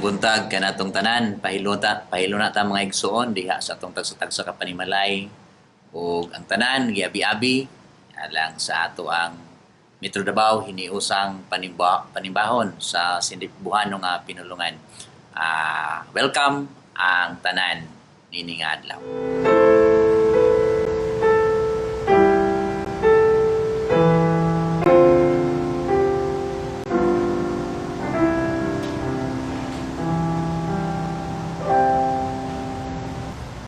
Maayong buntag kanatong tanan, pahilota, pahilona ta, mga igsuon, diha sa atong tagsa-tagsa ka panimalay ug ang tanan giabi-abi alang sa ato ang Metro Davao hiniusang panimbahon sa Sindibuhano nga pinulungan. Welcome ang tanan niini nga adlaw.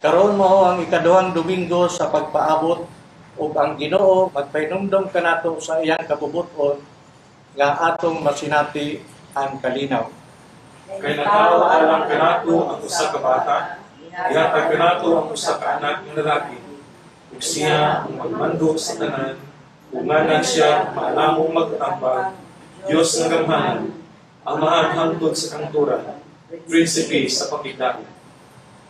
Karon mao ang ikaduhang Domingo sa pagpaabot ug ang Ginoo magpahinumdom kanato sa iyang kabubut-on nga atong masinati ang kalinaw. Kay natawo alang kanato ang usa ka bata, gihatag kanato ang usa ka anak nga lalaki, ug siya ang magmando sa tanan, ug ngalan siya Maalamong Mag-atambag, Dios nga Gamhanan, Amahan hangtod sa kangturan, Prinsipe sa Pakigdait.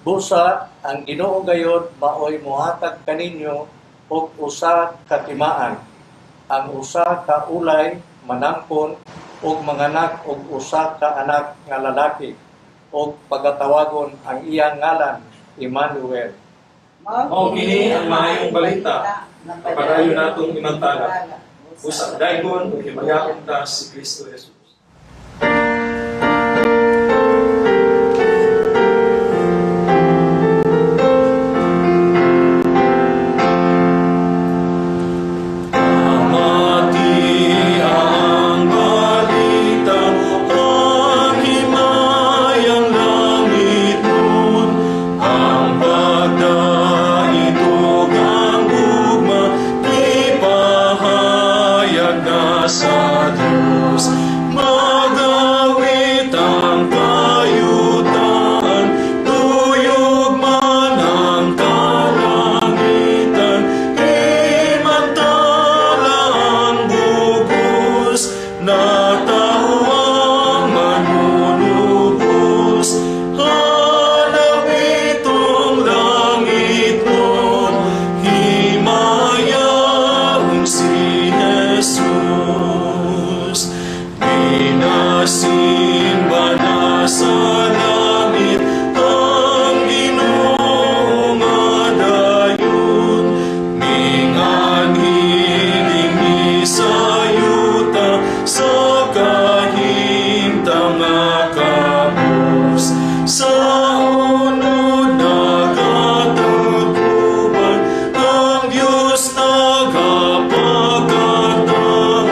Busa ang Ginoo gayod maoy mohatag kaninyo og usa ka timaan, ang usa ka ulay manampon og manganak og usa ka anak nga lalaki og pagatawagon ang iyang ngalan Emmanuel. Mao kini ang maayong balita, padayon natong imantala. Usa daygon ug himayaon ta si Kristo Jesus. Pamati ang balita, ang himayang langit nun, ang pagdaitog ang gugma, ipahayag na sa Diyos. Magawit ang kayutan, tuyog man ang kalangitan, himantala ang bugos, na tao ang manunubos. Halawitong langit nun, himayaon si Jesus. Ginasimba na sa langit ang Ginoo nga dayon. Minganhi dinhi sa yuta sa kahimtang nga kabus. Sa unod nagatakuban ang Diyos nagapakatao,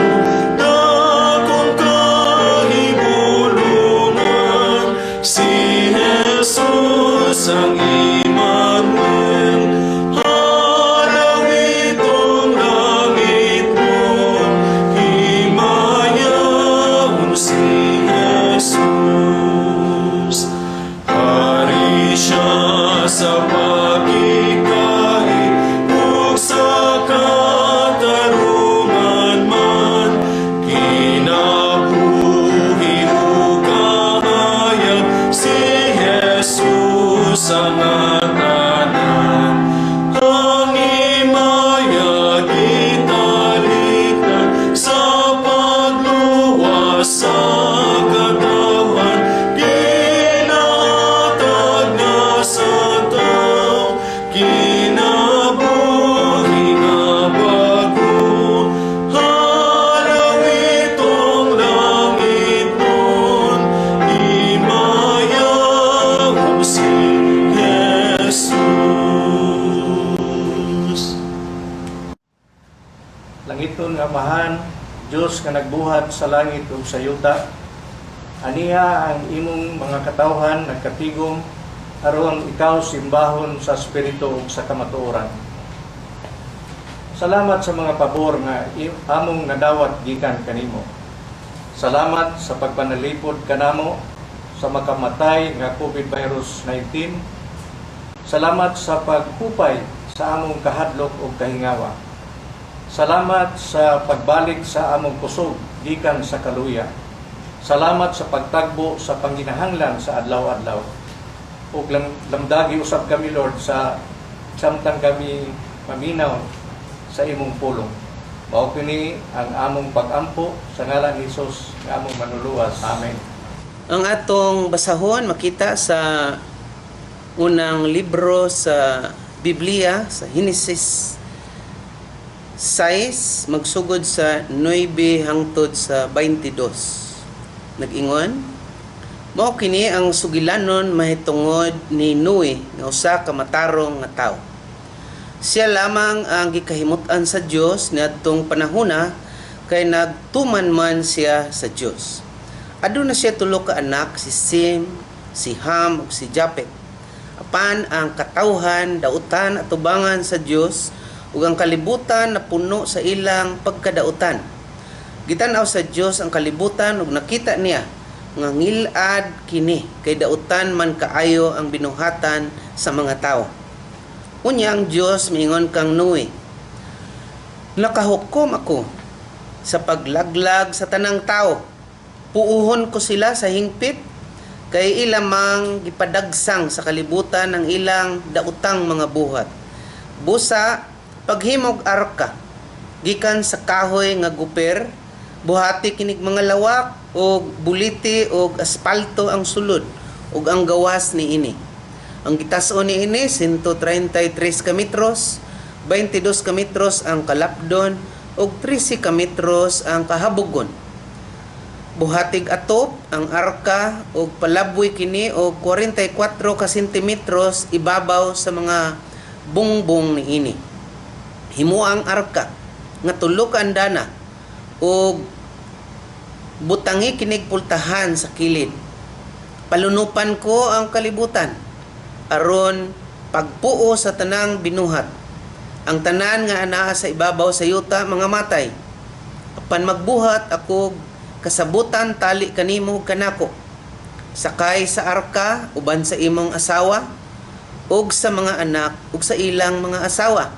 dakong kahibulungan, si Jesus ang Emmanuel. Halawitong langit nun, himayaon si Jesus. Hari siya sa pagkikait ug sa katarungan man, kinabuhi ug kahayag, si Jesus ang tanan. Ang himaya gitalikdan sa pagluwas sa katawhan, ginatag na sa tao, kinabuhi nga bago. Halawitong langit nun, himayaon si Jesus. Langiton nga Amahan, Dios nga nagbuhat sa langit ug sa yuta, aniha ang imong mga katawhan nagkatigom aron ikaw simbahon sa espiritu ug sa kamatuoran. Salamat sa mga pabor nga among nadawat gikan kanimo. Salamat sa pagpanalipod kanamo sa makamatay nga COVID virus 19. Salamat sa paghupay sa among kahadlok ug kahingawa. Salamat sa pagbalik sa among kusog gikan sa kaluya. Salamat sa pagtagbo sa panginahanglan sa adlaw-adlaw. Ug lamdagi usab kami, Lord, sa samtang kami maminaw sa imong pulong. Mao kini ang among pag-ampo sa ngalan ni Hesus nga among manluluwas. Amen. Ang atong basahon makita sa unang libro sa Biblia, sa Henesis 6, magsugod sa 9 hangtod sa 22. Nag-ingon, mao kini ang sugilanon mahitungod ni Noe nga usa ka matarong nga tawo. Siya lamang ang gikahimut-an sa Dios niadtong panahona kay nagtuman man siya sa Dios. Aduna siya tulo ka anak, si Sim, si Ham ug si Japet. Apan ang katawhan, dautan at tubangan sa Dios ug ang kalibutan napuno sa ilang pagkadautan. Gitan-aw sa Dios ang kalibutan ug nakita niya nga ngilad kini kay dautan man kaayo ang binuhatan sa mga tawo. Unya ang Dios miingon kang Noe, nakahukom ako sa paglaglag sa tanang tao. Puuhon ko sila sa hingpit kay ilamang gipadagsang sa kalibutan ang ilang dautang mga buhat. Busa paghimog arka gikan sa kahoy nga guper, buhati kinig mga lawak og buliti og aspalto ang sulod ug ang gawas niini. Ang gitas-on niini 133 ka metros, 22 ka metros ang kalapdon ug 13 ka metros ang kahabogon. Buhatig atop ang arka ug palabwi kini og 44 ka sentimetros ibabaw sa mga bungbong niini. Himo ang arka nga tulo ka andana ug butangi kinig pultahan sa kilid. Palunupan ko ang kalibutan aron pagpuo sa tanang binuhat. Ang tanan nga anaa sa ibabaw sa yuta mga matay. Apan magbuhat ako kasabutan tali kanimo kanako. Sakay sa arka uban sa imong asawa ug sa mga anak ug sa ilang mga asawa.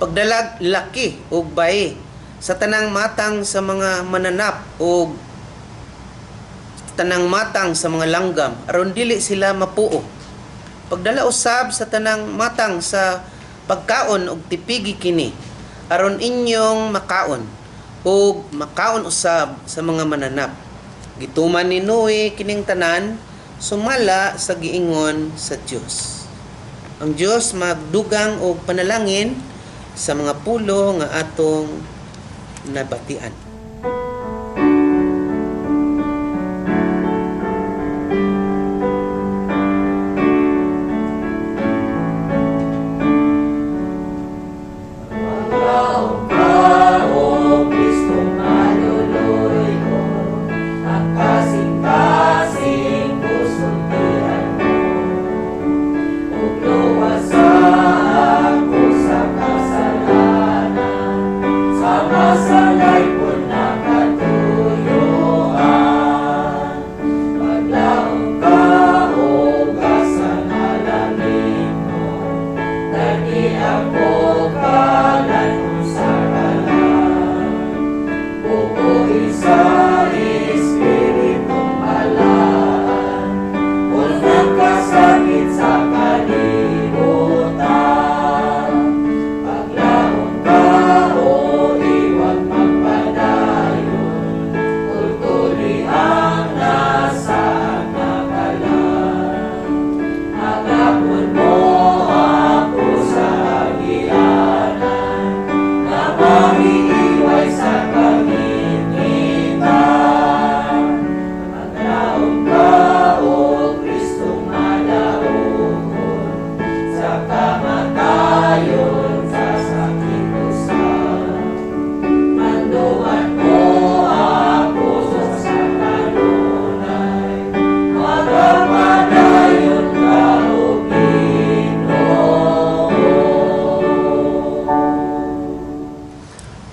Pagdalag laki ug bae sa tanang matang sa mga mananap ug tanang matang sa mga langgam aron dili sila mapuo. Pagdala usab sa tanang matang sa pagkaon og tipigi kini aron inyong makaon ug makaon usab sa mga mananap. Gituman ni Noe kining tanan sumala sa giingon sa Dios. Ang Dios magdugang og panalangin sa mga pulo nga atong nabatian.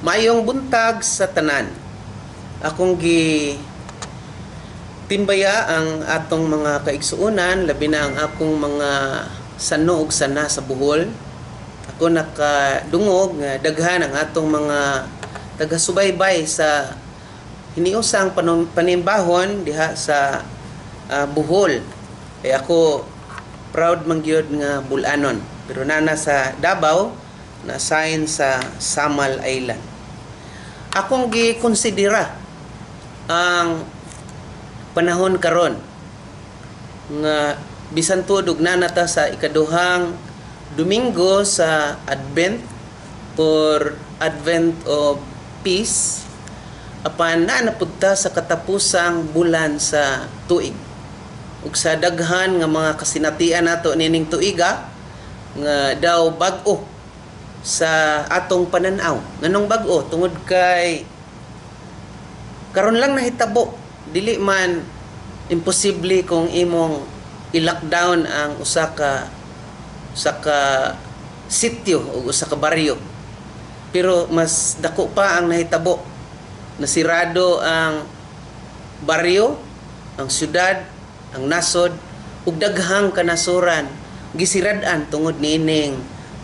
Maayong buntag sa tanan. Akong gi timbaya ang atong mga kaigsuonan, labi na ang akong mga sano ug sana sa Bohol. Ako nakadungog nga daghan ang atong mga taga-subaybay sa hiniusang panimbahon diha sa Bohol. Kay ako proud man gyud nga Bulanon, pero nana sa Davao, na sign sa Samal Island. Akong gikonsidera ang panahon karon nga bisan tuod og naa ta sa ikaduhang Domingo sa Advent or Advent of Peace, apan naa na pud ta sa katapusang bulan sa tuig. Ug sa daghan nga mga kasinatian nato nining tuiga nga daw bag-o sa atong pananaw. Nganong bag-o? Tungod kay karon lang nahitabo. Dili man imposible kung imong i-lockdown ang usa ka sityo o usa ka baryo. Pero mas dako pa ang nahitabo. Nasirado ang baryo, ang syudad, ang nasod ug daghang kanasuran gisirad-an tungod niining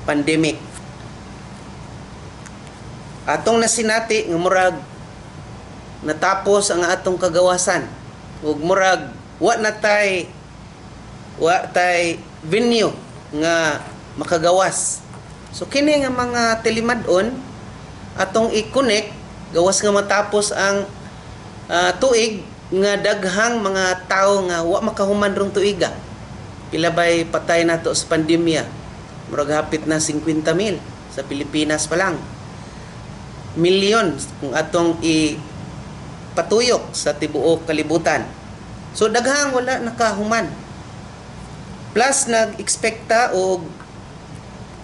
pandemic. Atong nasinati nga murag natapos ang atong kagawasan ug murag wa tay venue nga makagawas. So kini nga mga telemad-on atong i-connect gawas nga matapos ang tuig nga daghang mga tawo nga wa makahuman rong tuiga. Pila bay patay nato sa pandemya? Murag hapit na 50 mil sa Pilipinas pa lang. Milyon kung atong ipatuyok sa tibuok kalibutan. So daghang wala nakahuman. Plus nag-expecta og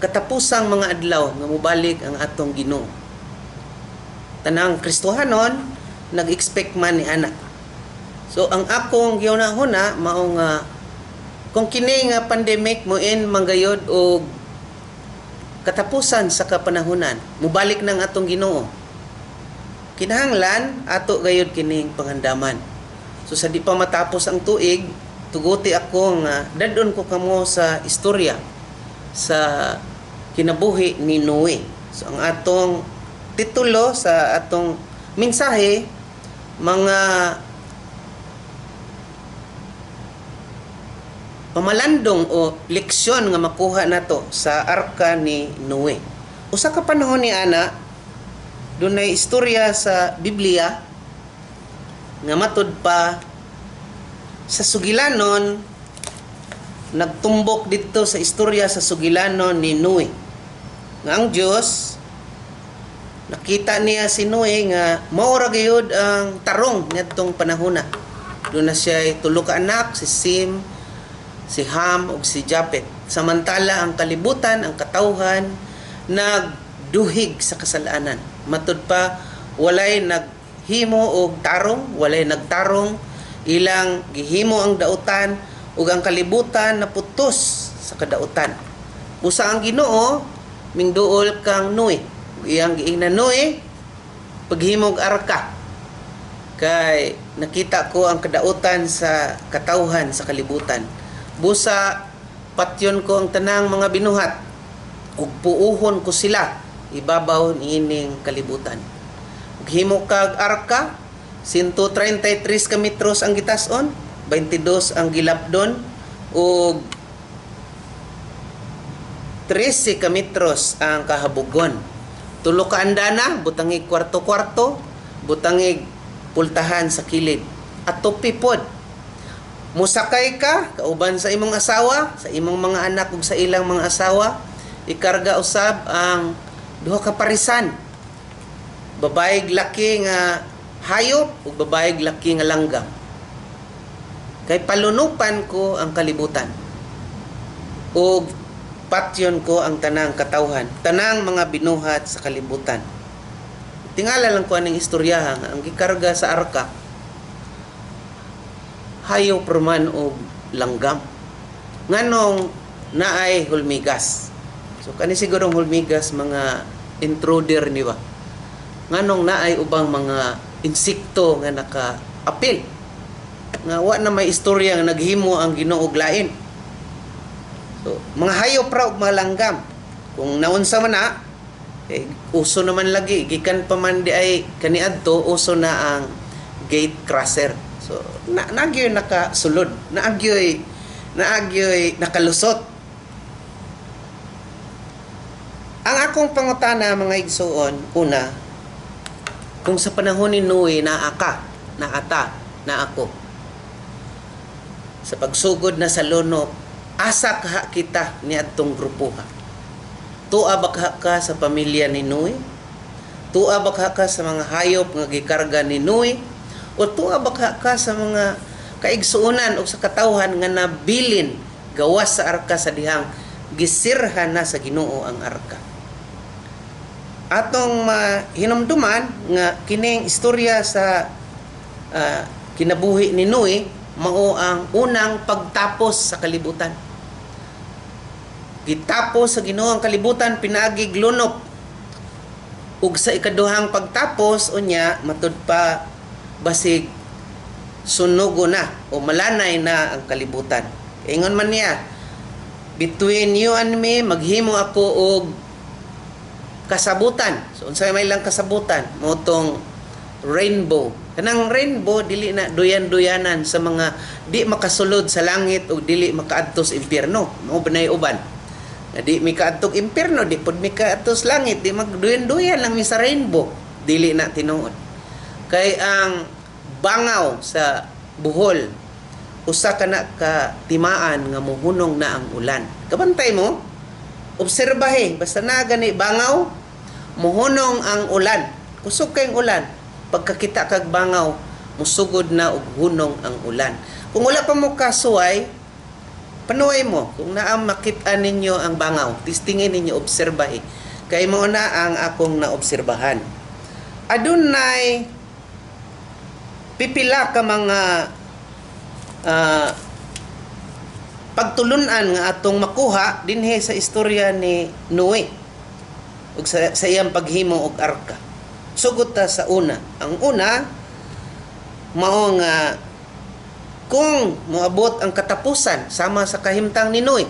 katapusang mga adlaw nga mobalik ang atong Ginoo. Tanang Kristohanon nag-expect man ni ana. So ang akong gihuna-huna mao nga kung kini nga pandemic mo in manggayod og katapusan sa kapanahunan, mubalik ng atong Ginoo. Kinahanglan ato gayud kining pangandaman. So sa di pa matapos ang tuig, tuguti ako nga dad-on ko kamo sa istorya sa kinabuhi ni Noe. So ang atong titulo sa atong mensahe, mga pamalandong o leksyon nga makuha nato sa arka ni Noe. Usa ka panahon ni ana, dunay istorya sa Biblia nga matud pa sa sugilanon, nagtumbok didto sa istorya sa sugilanon ni Noe. Nga ang Dios nakita niya si Noe nga mao ra gayud ang tarong ngadtong panahona. Doon na siya tulo ka anak, si Sim, si Ham ug si Japet. Samantala ang kalibutan, ang katawhan nagduhig sa kasalanan. Matud pa walay naghimo og tarong, walay nagtarong, ilang gihimo ang dautan ug ang kalibutan naputos sa kadautan. Busa ang Ginoo mingduol kang Noe. Iyang giingnan, "Noe, paghimog arka kay nakita ko ang kadautan sa katawhan sa kalibutan. Busa patyon ko ang tanang mga binuhat ug puuhon ko sila ibabaw niining kalibutan. Ug himo kag arka, 133 ka metros ang gitas-on, 22 ang gilapdon ug 13 ka metros ang kahabugon. Tulo ka andana, butangig kwarto-kwarto, butangig pultahan sa kilid. At tupi pod. Musakay ka kauban sa imong asawa, sa imong mga anak ug sa ilang mga asawa, ikarga usab ang duha ka parisan. Babaeg laki nga hayop ug babaeg laki nga langgam. Kay palunupan ko ang kalibutan. Ug patyon ko ang tanang katawhan, tanang mga binuhat sa kalibutan." Tingala lang ko aning istorya nga ang gikarga sa arka hayop man og langgam. Nganong naay hulmigas? So kani sigurong hulmigas mga intruder ni ba? Nganong naay ubang mga insekto nga naka-apil? Nga wa na may istorya nga naghimo ang Ginoo og lain. So, mga hayop ra og mga langgam. Kung naunsa man na, eh, uso naman lagi gikan pa man di ay kaniadto, uso na ang gate crasher. So, na nagyoy nakasulod, naagyoy nakalusot. Ang akong pangutana, mga igsuon, una, kung sa panahon ni Noe naa ka, naata, na ako. Sa pagsugod na sa lunop, asa kaha kita niadtong grupoha? Tua ba kaha ka sa pamilya ni Noe? Tua ba kaha ka sa mga hayop nga gikarga ni Noe? O tua ba kaha ka sa mga kaigsuonan o sa katawhan nga nabilin gawas sa arka sa dihang gisirhan na sa Ginoo ang arka? Atong mahinumduman nga kining istorya sa kinabuhi ni Noe mao ang unang pagtapos sa kalibutan. Gitapos sa Ginoo ang kalibutan pinaagig lunop. Ug sa ikaduhang pagtapos unya matud pa basig sunugo na o malanay na ang kalibutan. Ingon man niya, "Between you and me, maghimo ako og kasabutan." So unsay may lang kasabutan? Mao tong rainbow. Kanang rainbow, dili na duyan-duyanan sa mga di makasulod sa langit o dili makaadto sa impyerno. Mao ba nay uban? Nga di mi kaadtog impyerno, di pod mi kaadto sa langit, di magduyan-duyan lang mi sa rainbow. Dili na tinuod. Kay ang bangaw sa Bohol, usa ka na ka timaan nga muhunong na ang ulan. Kabantay mo, obserbahe, basta na gani bangaw, muhunong ang ulan. Kusog kayong ulan. Pagkakita kag bangaw, musugod na og hunong ang ulan. Kung wala pa mo kasuway, panuway mo. Kung naa makita ninyo ang bangaw, testingin ninyo, obserbahe. Kay mao na ang akong naobserbahan. Adunay pipila ka mga pagtulunan nga atong makuha dinhi sa istorya ni Noe ug sa iyang paghimo og arka. Sugod ta sa una. Ang una mao nga kung moabot ang katapusan sama sa kahimtang ni Noe,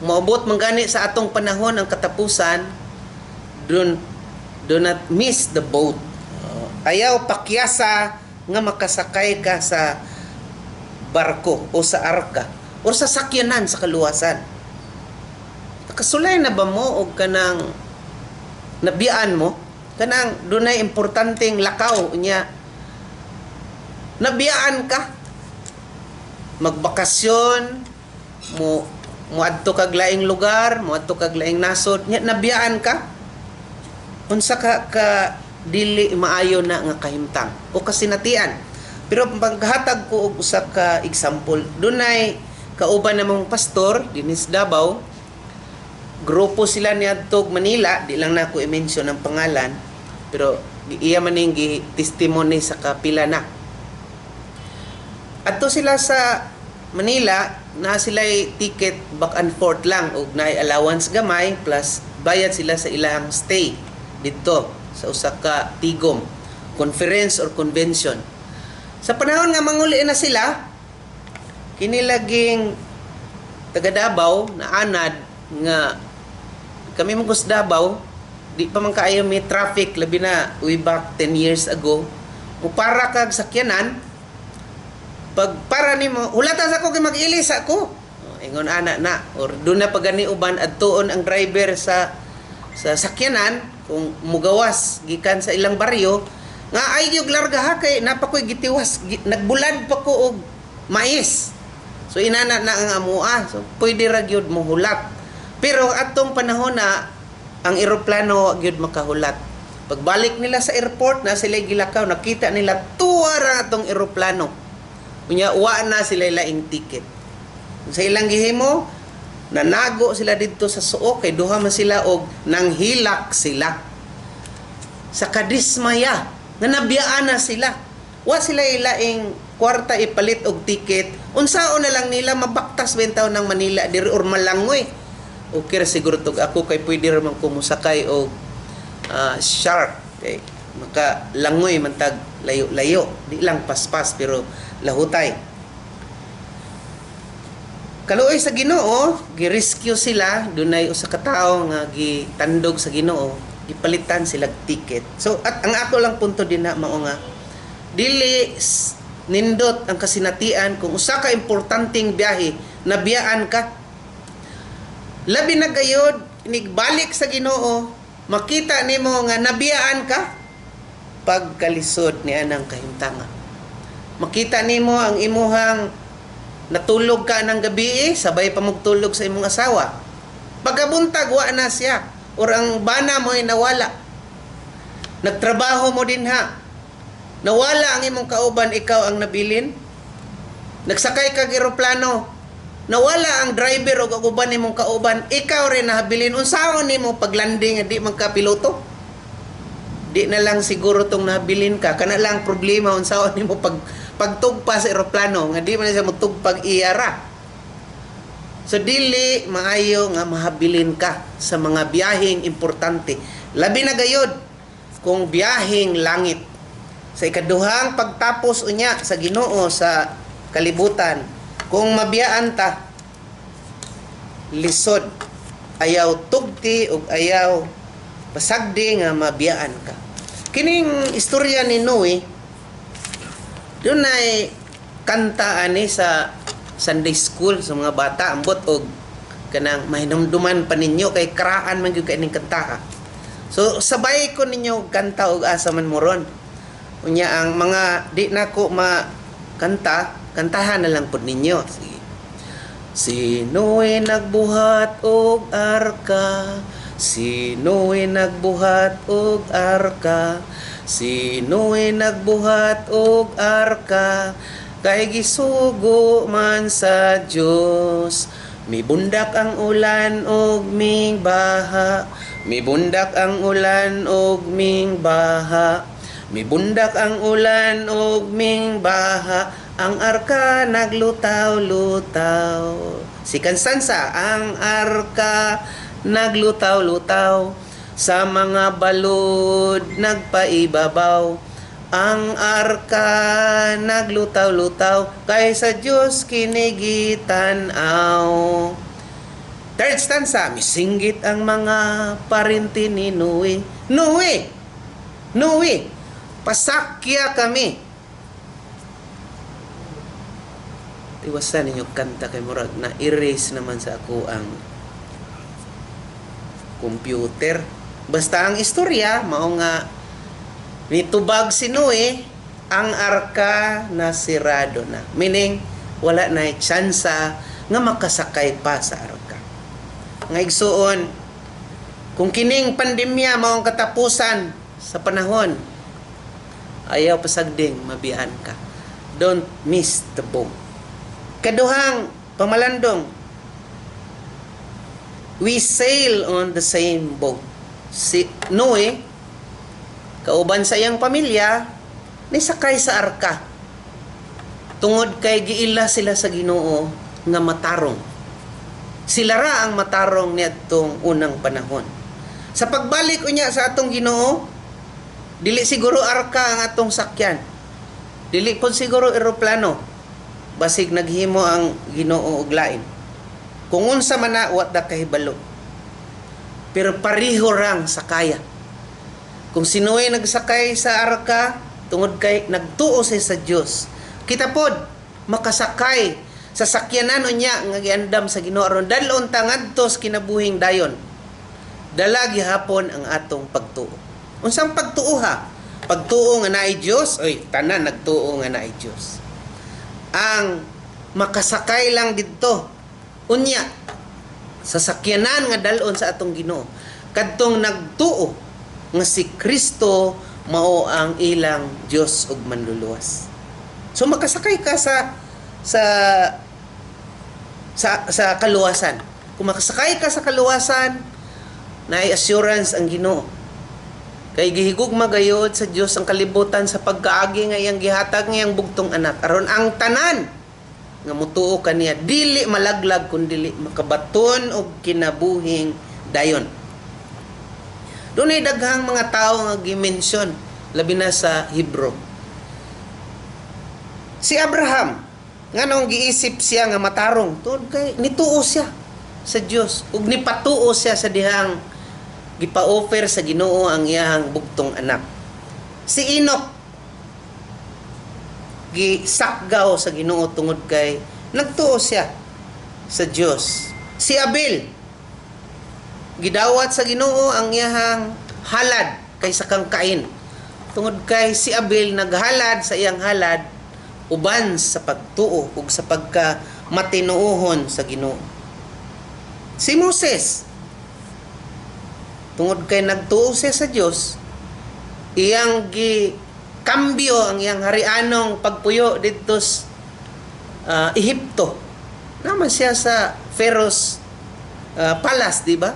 moabot man gani sa atong panahon ang katapusan, do not miss the boat. Ayaw pakyasa nga makasakay ka sa barko o sa arka o sa sakyanan sa kaluwasan. Nakasulay na ba mo og kanang nabiyaan mo? Kanang dunay importanteng lakaw niya, nabiyaan ka, magbakasyon mo, muadto kag laing lugar, muadto kag laing nasod nya nabiyaan ka. Unsa ka ka dili maayo na nga kahimtang o kasinatian? Pero paghatag ko og usa ka example, dunay kauban namong pastor dinhi sa Davao, grupo sila niadtog Manila, di lang nako i-mention ang pangalan, pero iya man ning gi-testimony sa kapila na. Adto sila sa Manila, na sila ticket back and forth lang og naay allowance gamay, plus bayad sila sa ilang stay didto sa usa ka tigom conference or convention. Sa panahon nga manguli na sila, kini laging taga Davao na anad nga kami mo sa Davao, di pa man kaayo may traffic, labi na way back 10 years ago, para kag sakyanan, pag para nimo, "Hulata sa ako kay mag-ilis ako." Oh, ingon ana na or doon na pag gani uban adtuon ang driver sa sakyanan kung mugawas gikan sa ilang baryo nga, "Ay gyud larga ha, kay naa pa ko'y gitiwas, nagbulad pa ko og mais." So inana na ang amua. So pwede ra gyud mohulat, pero atong panahon na ang eroplano wa gyud makahulat. Pagbalik nila sa airport na sila gilakaw, nakita nila tuwa ra atong eroplano. Unya wa na sila laing ticket. Sa ilang gihimo, nanago sila didto sa suok kay duha man sila og nanghilak sila. Sa kadismaya nga nabiyaan na sila. Wa sila ilaing kwarta ipalit og ticket. Unsaon na lang nila, mabaktas bitaw ng Manila diri or malangoy. Okay ra siguro tog ako kay pwede ra man ko mosakay og shark kay maka langoy man tag layo-layo, di lang paspas pero lahutay. Kaluoy sa Ginoo, gi-rescue sila, dunay usa ka tawo nga gitandog sa Ginoo, gipalitan sila ticket. So at ang ako lang punto din na mao nga dili nindot ang kasinatian kung usa ka importanteng biyahe nabiyaan ka. Labi na gayod inigbalik sa Ginoo, makita nimo nga nabiyaan ka, pagkalisod ni anang kahimtanga. Makita nimo ang imuhang natulog ka ng gabi, eh, sabay pa magtulog sa imong asawa. Pagkabuntag, wa na siya. Or ang bana mo ay nawala. Nagtrabaho mo din ha. Nawala ang imong kauban, ikaw ang nabilin. Nagsakay kag eroplano. Nawala ang driver o uban nimong kauban, ikaw rin nahabilin. Unsaon nimo paglanding nga di man ka piloto? Di na lang siguro tong nahabilin ka. Kana lang problema unsaon nimo pagtugpa sa eroplano nga di man siya motugpag iyara. So dili maayo nga mahabilin ka sa mga biyaheng importante. Labi na gayod kung biyaheng langit. Sa ikaduhang pagtapos unya sa Ginoo sa kalibutan, kung mabiyaan ta, lisod, ayaw tugti ug ayaw pasagdi nga mabiyaan ka. Kining istorya ni Noe, dunay kanta ani sa Sunday school sa mga bata, ambot og kanang mahinumduman pa ninyo kay karaan man gyud kay ning kanta. So sabay ko ninyo kanta og asa man mo ron. Unya ang mga di nako makanta, kantahan na lang pud ninyo. Sige. Si Noe nagbuhat og arka, si Noe nagbuhat og arka, si Noe nagbuhat og arka, kay gisugo man sa Dios. Mibundak ang ulan og mingbaha, mibundak ang ulan og mingbaha, mibundak ang ulan og mingbaha, ang arka naglutaw-lutaw. Si Kansansa, ang arka naglutaw-lutaw, sa mga balod nagpaibabaw. Ang arka naglutaw-lutaw, kay sa Diyos kinigitan-aw. Third stanza, misinggit ang mga parinti ni Noe. Noe! Noe! Pasakya kami. Tiwasan ninyo kanta kay murag na erase naman sa ako ang computer. Basta ang istorya, mao nga nitubag si Noe, ang arka na sirado na. Meaning, wala na tsansa nga makasakay pa sa arka. Nga igsuon, kung kining pandemya mao ang katapusan sa panahon, ayaw pasagding mabiyaan ka. Don't miss the boat. Kaduhang pamalandong, we sail on the same boat. Si Noe, kauban sa iyang pamilya, nisakay sa arka. Tungod kay giila sila sa Ginoo nga matarong. Sila ra ang matarong niadtong unang panahon. Sa pagbalik unya sa atong Ginoo, dili siguro arka ang atong sakyan. Dili pud siguro eroplano. Basig naghimo ang Ginoo og lain. Kung unsa man na, wa ta kahibalo. Pero pareho rang sakaya. Kung si Noe nagsakay sa arka, tungod kay nagtuo siya sa Dios. Kita pod makasakay sa sakyanan unya nga giandam sa Ginoo aron dal-on ta ngadto sa kinabuhing dayon. Dala gihapon ang atong pagtuo. Unsang pagtuo ha? Pagtuo nga naay Dios, oy, tanan nagtuo nga naay Dios. Ang makasakay lang didto unya sa sakyanan nga dal-on sa atong Ginoo, kadtong nagtuo nga si Kristo mao ang ilang Dios ug manluluwas. So makasakay ka sa kaluwasan. Kung makasakay ka sa kaluwasan, naay assurance ang Ginoo. Kay gihigugma gayod sa Dios ang kalibutan sa pagkaagi nga iyang gihatag nga iyang bugtong anak aron ang tanan nga mutuo kaniya dili malaglag kun dili makabaton og kinabuhing dayon. Dunay daghang mga tawo nga gi-mention labi na sa Hebrew. Si Abraham, nganong giisip siya nga matarong? Tungod kay nituo siya sa Dios ug nipatuo siya sa dihang gipa-offer sa Ginoo ang iyang bugtong anak. Si Enoch, gisakgaw sa Ginoo tungod kay nagtuo siya sa Dios. Si Abel, gidawat sa Ginoo ang iyang halad kaysa kang Cain. Tungod kay si Abel naghalad sa iyang halad uban sa pagtuo ug sa pagka matinuohon sa Ginoo. Si Moses, tungod kay nagtuo siya sa Dios, iyang gi kambyo ang iyang harianong pagpuyo didto sa Ehipto. Naman siya sa Pharaoh's palace, di ba?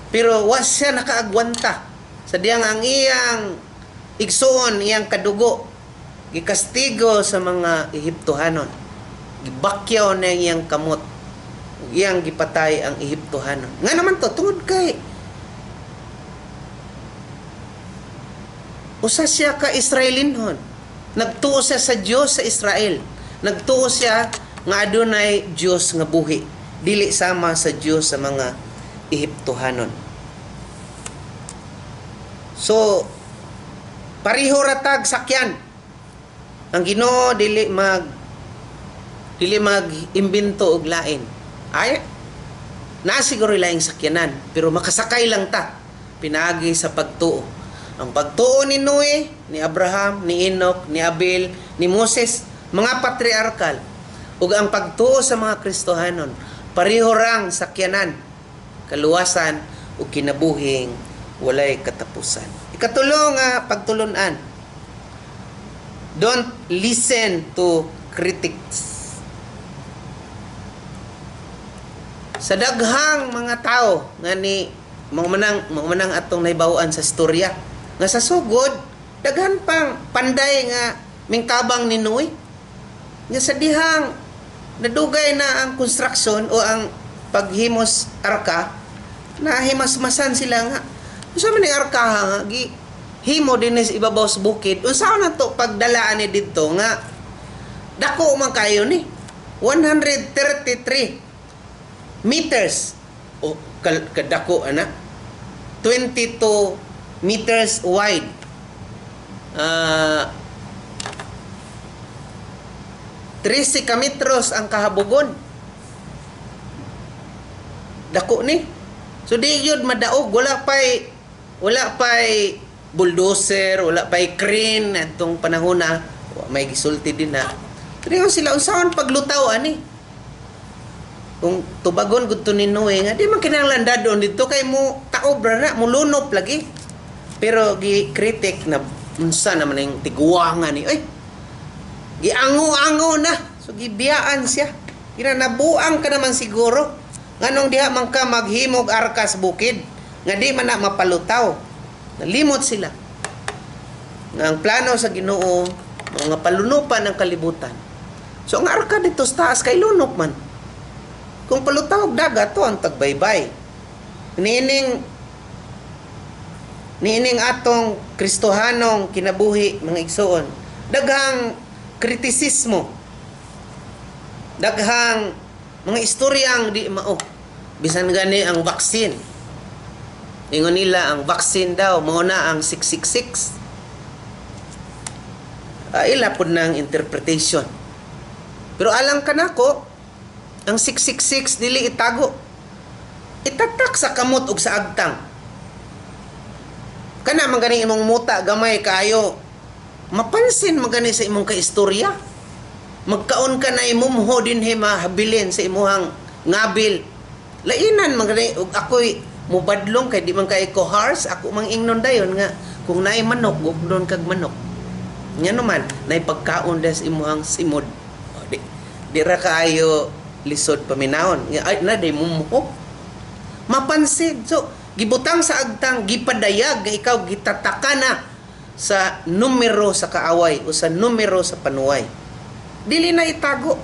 Pero wa siya nakaagwanta sa diyang ang iyang igsuon, iyang kadugo, gikastigo sa mga Ehiptohanon. Gibakyaw na iyang kamot ug iyang gipatay ang Ehiptohanon. Nga naman to, tungod kay usa siya ka Israelinhon. Nagtuo siya sa Dios sa Israel. Nagtuo siya nga adunay Dios nga buhi, dili sama sa Dios sa mga Ehiptohanon. So pareho ra tag sakyan. Ang Ginoo dili mag imbento og lain. Ay, naa siguro laing sakyanan, pero makasakay lang ta pinaagi sa pagtuo. Ang pagtuo ni Noe, ni Abraham, ni Enoch, ni Abel, ni Moses, mga patriarkal, ug ang pagtuo sa mga Kristohanon, pareho rang sakyanan, kaluwasan ug kinabuhing walay katapusan. Ikatulo nga pagtulunan, don't listen to critics. Sa daghang mga tao nga ni mao manang atong nahibaw-an sa istorya nga sa sugod daghan pang panday nga mingkabang ni Noe. Nga sa dihang nadugay na ang construction o ang paghimos arka, nahimasmasan sila nga unsa man ning arka nga gi himo dinhi sa ibabaw sa bukid, unsa na to pagdalaan ni didto nga dako man kayo ni 133 meters o kadako ana, 22 meters wide, 13 ka metros ang kahabogon. Dako ni. So di yun madaog, wala pay bulldozer, wala pay crane atong panahon na may gisulti din na. Pero sila, unsaon paglutaw ani? Kung tubagon gud to ni Noe nga di man kinahanglan dadon didto kay mo taob ra na, mulunop lagi. Pero gi critic na unsa naman ning tiguangan ni, oy. Giango-ango na. So gibiyaan siya. Kinanabuang ka naman siguro. Nganong diha man ka maghimog arkas bukid nga di man na mapalutaw. Nalimot sila nga ang plano sa Ginoo mga palunupan ng kalibutan. So ang arka dito sa taas kay lunok man. Kung palutaw og dagat to ang tagbaybay. Niining atong Kristohanong kinabuhi, mga igsoon, daghang kritisismo, daghang mga istoryang di mao. Bisan gani ang vaccine. Ingon nila ang vaccine daw mao na ang 666. Ila pud ng interpretation. Pero alang kanako, ang 666 dili itago. Itatak sa kamot ug sa agtang. Kana man gani imong muta gamay kaayo, mapansin man gani sa imong kaistorya. Magkaon ka na imumho dinhi mahabilin sa imuhang ngabil. Lainan man gani ug ako'y mubadlong kay di man kay ko harsh, ako mang ingnon dayon nga kung naay manok, gugdon kag manok. Nga naman, naay pagkaon des imuhang simod. O, di ra kaayo lisod paminawon. Nga, ay, na day mumho. Mapansin. So, gibutang sa agtang, gipadayag nga ikaw gitataka na sa numero sa kaaway o sa numero sa panuway. Dili na itago.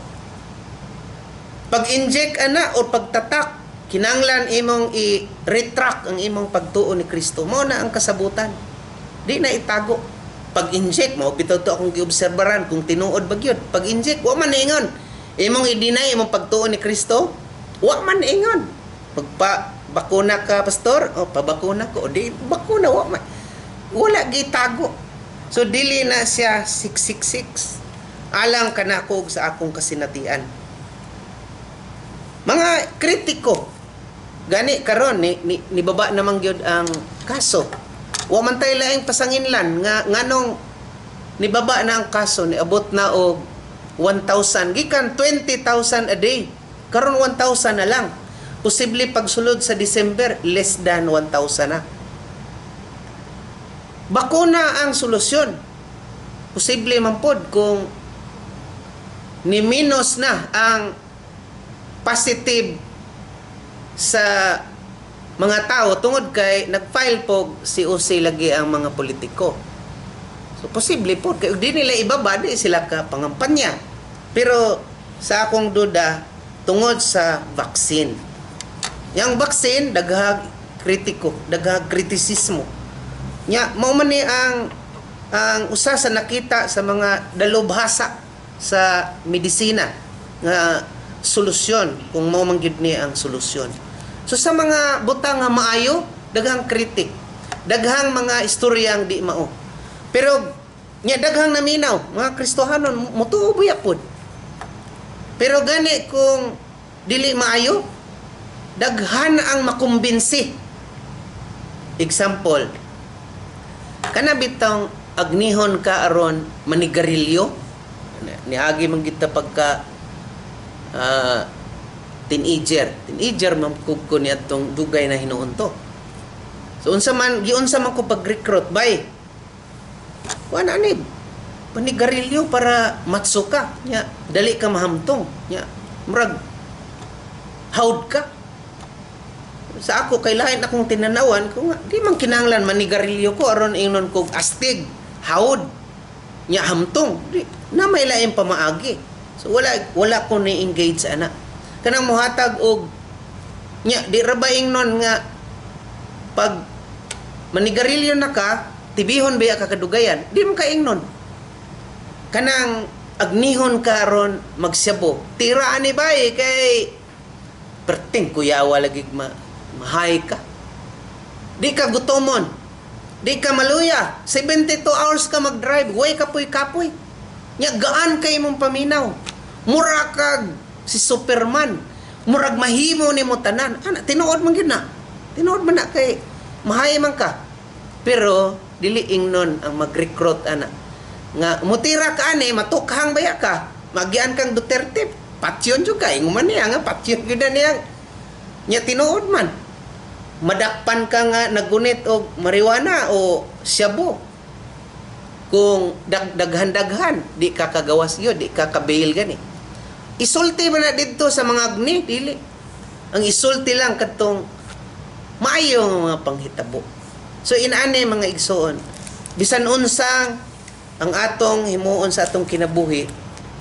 Pag-inject ana o pagtatak, kinanglan imong i-retract ang imong pagtuo ni Kristo. Mao na ang kasabutan. Di na itago. Pag-inject, mao bitaw to akong giobserbaran kung tinuod ba gyud. Pag-inject, wa man ingon. Imong i-deny imong pagtuo ni Kristo, wa man ingon. Pagpa bakuna ka, pastor, o pabakuna ko, o di bakuna, wa man. Wala gitago. So dili na siya 666. Alang kanako sa akong kasinatian. Mga kritiko gani karon ni nibaba namang gyud ang kaso. Wa man tay laing pasanginlan nga nganong nibaba na ang kaso, niabot na og 1,000 gikan 20,000 a day. Karon 1,000 na lang. Posible pagsulod sa December, less than 1,000 na. Bakuna ang solusyon. Posible man pod kung ni minus na ang positive sa mga tao tungod kay nag-file po COC lagi ang mga politiko. So posible po kay di nila ibaba, di sila ka pangampanya. Pero sa akong duda, tungod sa vaccine. Yang vaccine, daghag kritiko, daghag kritisismo. Nya mao man ni ang usa sa nakita sa mga dalubhasa sa medisina nga solusyon, kung mao man gyud ni ang solusyon. So sa mga butang nga maayo, daghang kritik, daghang mga istoryang di mao. Pero nya daghang naminaw, mga Kristohanon motuo buya pod. Pero gani kung dili maayo, daghan ang makumbinsi. Example, kana bitong agnihon ka aron manigarilyo, niagi man kita pagka teenager. Teenager man kug ko niadtong dugay na hinuon to. So unsa man giunsa man ko pag-recruit, bay? Wala ni panigarilyo para matso ka nya, dali ka mahamtong nya, murag hawd ka. Sa ako kay lain akong tinanawan ko nga di man kinahanglan manigarilyo ko aron ingnon kog astig, hawd nya, hamtong. Di na may lain pamaagi. So wala wala ko ni engage ana kanang muhatag og nya, di ra ba ingnon nga pag manigarilyo na ka, tibihon biya ka kadugayan? Di man ka ingnon. Kanang agnihon ka aron magsyabo, tira ani bay, kay perting kuyawa lagi, ma mahay ka, di ka gutomon, di ka maluya. 72 hours ka mag-drive, way kapoy kapoy nya, gaan kay imong paminaw, mura kag si Superman, murag mahimo nimo tanan ana. Tinuod man gyud na, tinuod man na kay mahay man ka. Pero dili ingnon ang mag-recruit ana nga mutira ka ani, matukhang baya ka, magian kang Duterte, patyon jud ka. Ingon man niya nga patyon gyud na niya nya, tinuod man madakpan ka nga nagunit og marijuana o shabu. Kung daghan-daghan, di ka kagawas yun, di ka kabail. Gani isulti man na didto sa mga agni? Dili. Ang isulti lang kadtong maayo nga mga panghitabo. So inani, mga igsoon, bisan unsang ang atong himuon sa atong kinabuhi,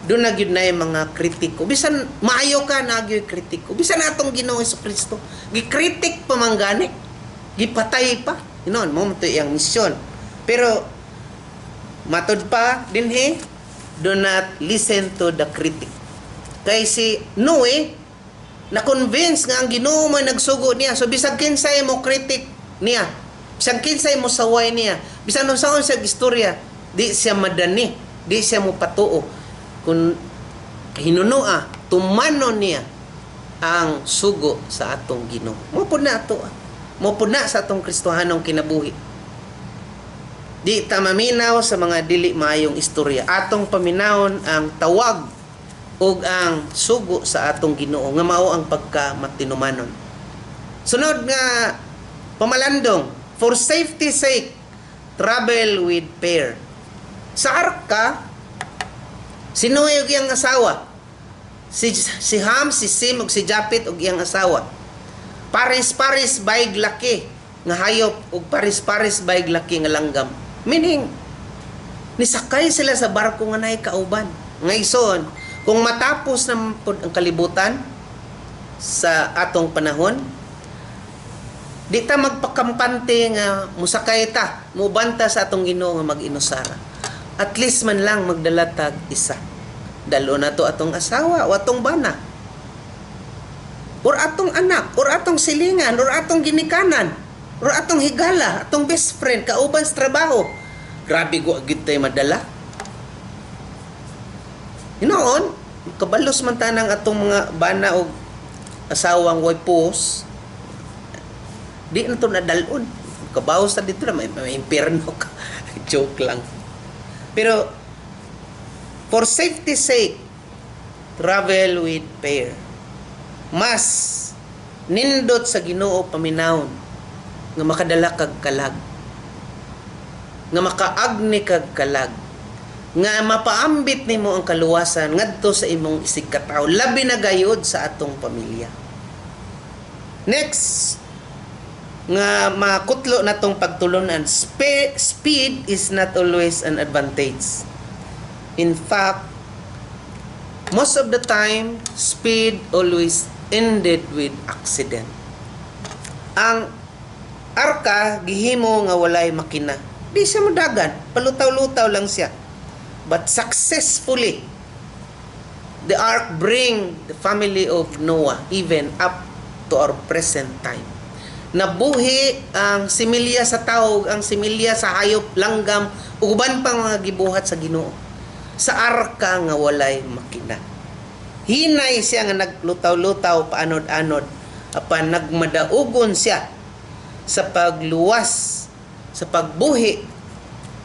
doon na gyud na yung mga kritiko. Bisan maayo ka, na gyud kritiko. Bisan atong Ginoo Kristo, gikritik pa man gani, gipatay pa. Hinuon mo to iyang misyon. Pero matod pa dinhi, do not listen to the critic. Kay si Noe, na-convince nga ang Ginoo man nagsugo niya. So bisag kinsay mo critic niya, bisan kinsay mo saway niya, bisan unsaon siya istorya, di siya madani, di siya mo patuo. Kung hinunua, tumanon niya ang sugo sa atong Ginoo. Mo pud na ato. Mo pud na sa atong Kristohanong kinabuhi. Di ta maminaw sa mga dili maayong istorya. Atong paminawon ang tawag ug ang sugo sa atong Ginoo nga mao ang pagka matinumanon. Sunod nga pamalandong, for safety sake, travel with pair. Sa arka, si Noe ug iyang asawa. Si Ham, si Sim ug si Japet ug iyang asawa. Pares-pares bayg laki nga hayop ug pares-pares bayg laki nga langgam. Meaning, nisakay sila sa barko nga naay kauban. Nga ison, kung matapos na pod ang kalibutan sa atong panahon, di ta magpakampante nga musakay ta, mubanta sa atong Ginoo nga mag-inusara. At least man lang magdala tag isa. Dalo na to atong asawa o atong bana. Or atong anak, or atong silingan, or atong ginikanan, or atong higala, atong best friend, kauban sa trabaho. Grabe go gid tay madala. Hinoon, kabalos man tanang atong mga bana og asawang way pos, di na to nadalon. Kabawas ta dito na may impierno ka. Joke lang. Pero for safety sake, Travel with pair. Mas nindot sa Ginoo paminawon nga makadala kag kalag, nga makaagni kag kalag, nga mapaambit nimo ang kaluwasan ngadto sa imong isigkatawo, labi na gayod sa atong pamilya. Next nga makutlo na tong pagtulunan, speed is not always an advantage. In fact, most of the time, speed always ended with accident. Ang arka gihimo nga walay makina. Di siya modagan, palutaw-lutaw lang siya. But successfully, the ark bring the family of Noah even up to our present time. Nabuhi ang similya sa tawog, ang similya sa hayop, langgam, ug uban pang mga gibuhat sa Ginoo sa arka nga walay makina. Hinay siya nga naglutaw-lutaw paanod-anod apan nagmadaugon siya sa pagluwas, sa pagbuhi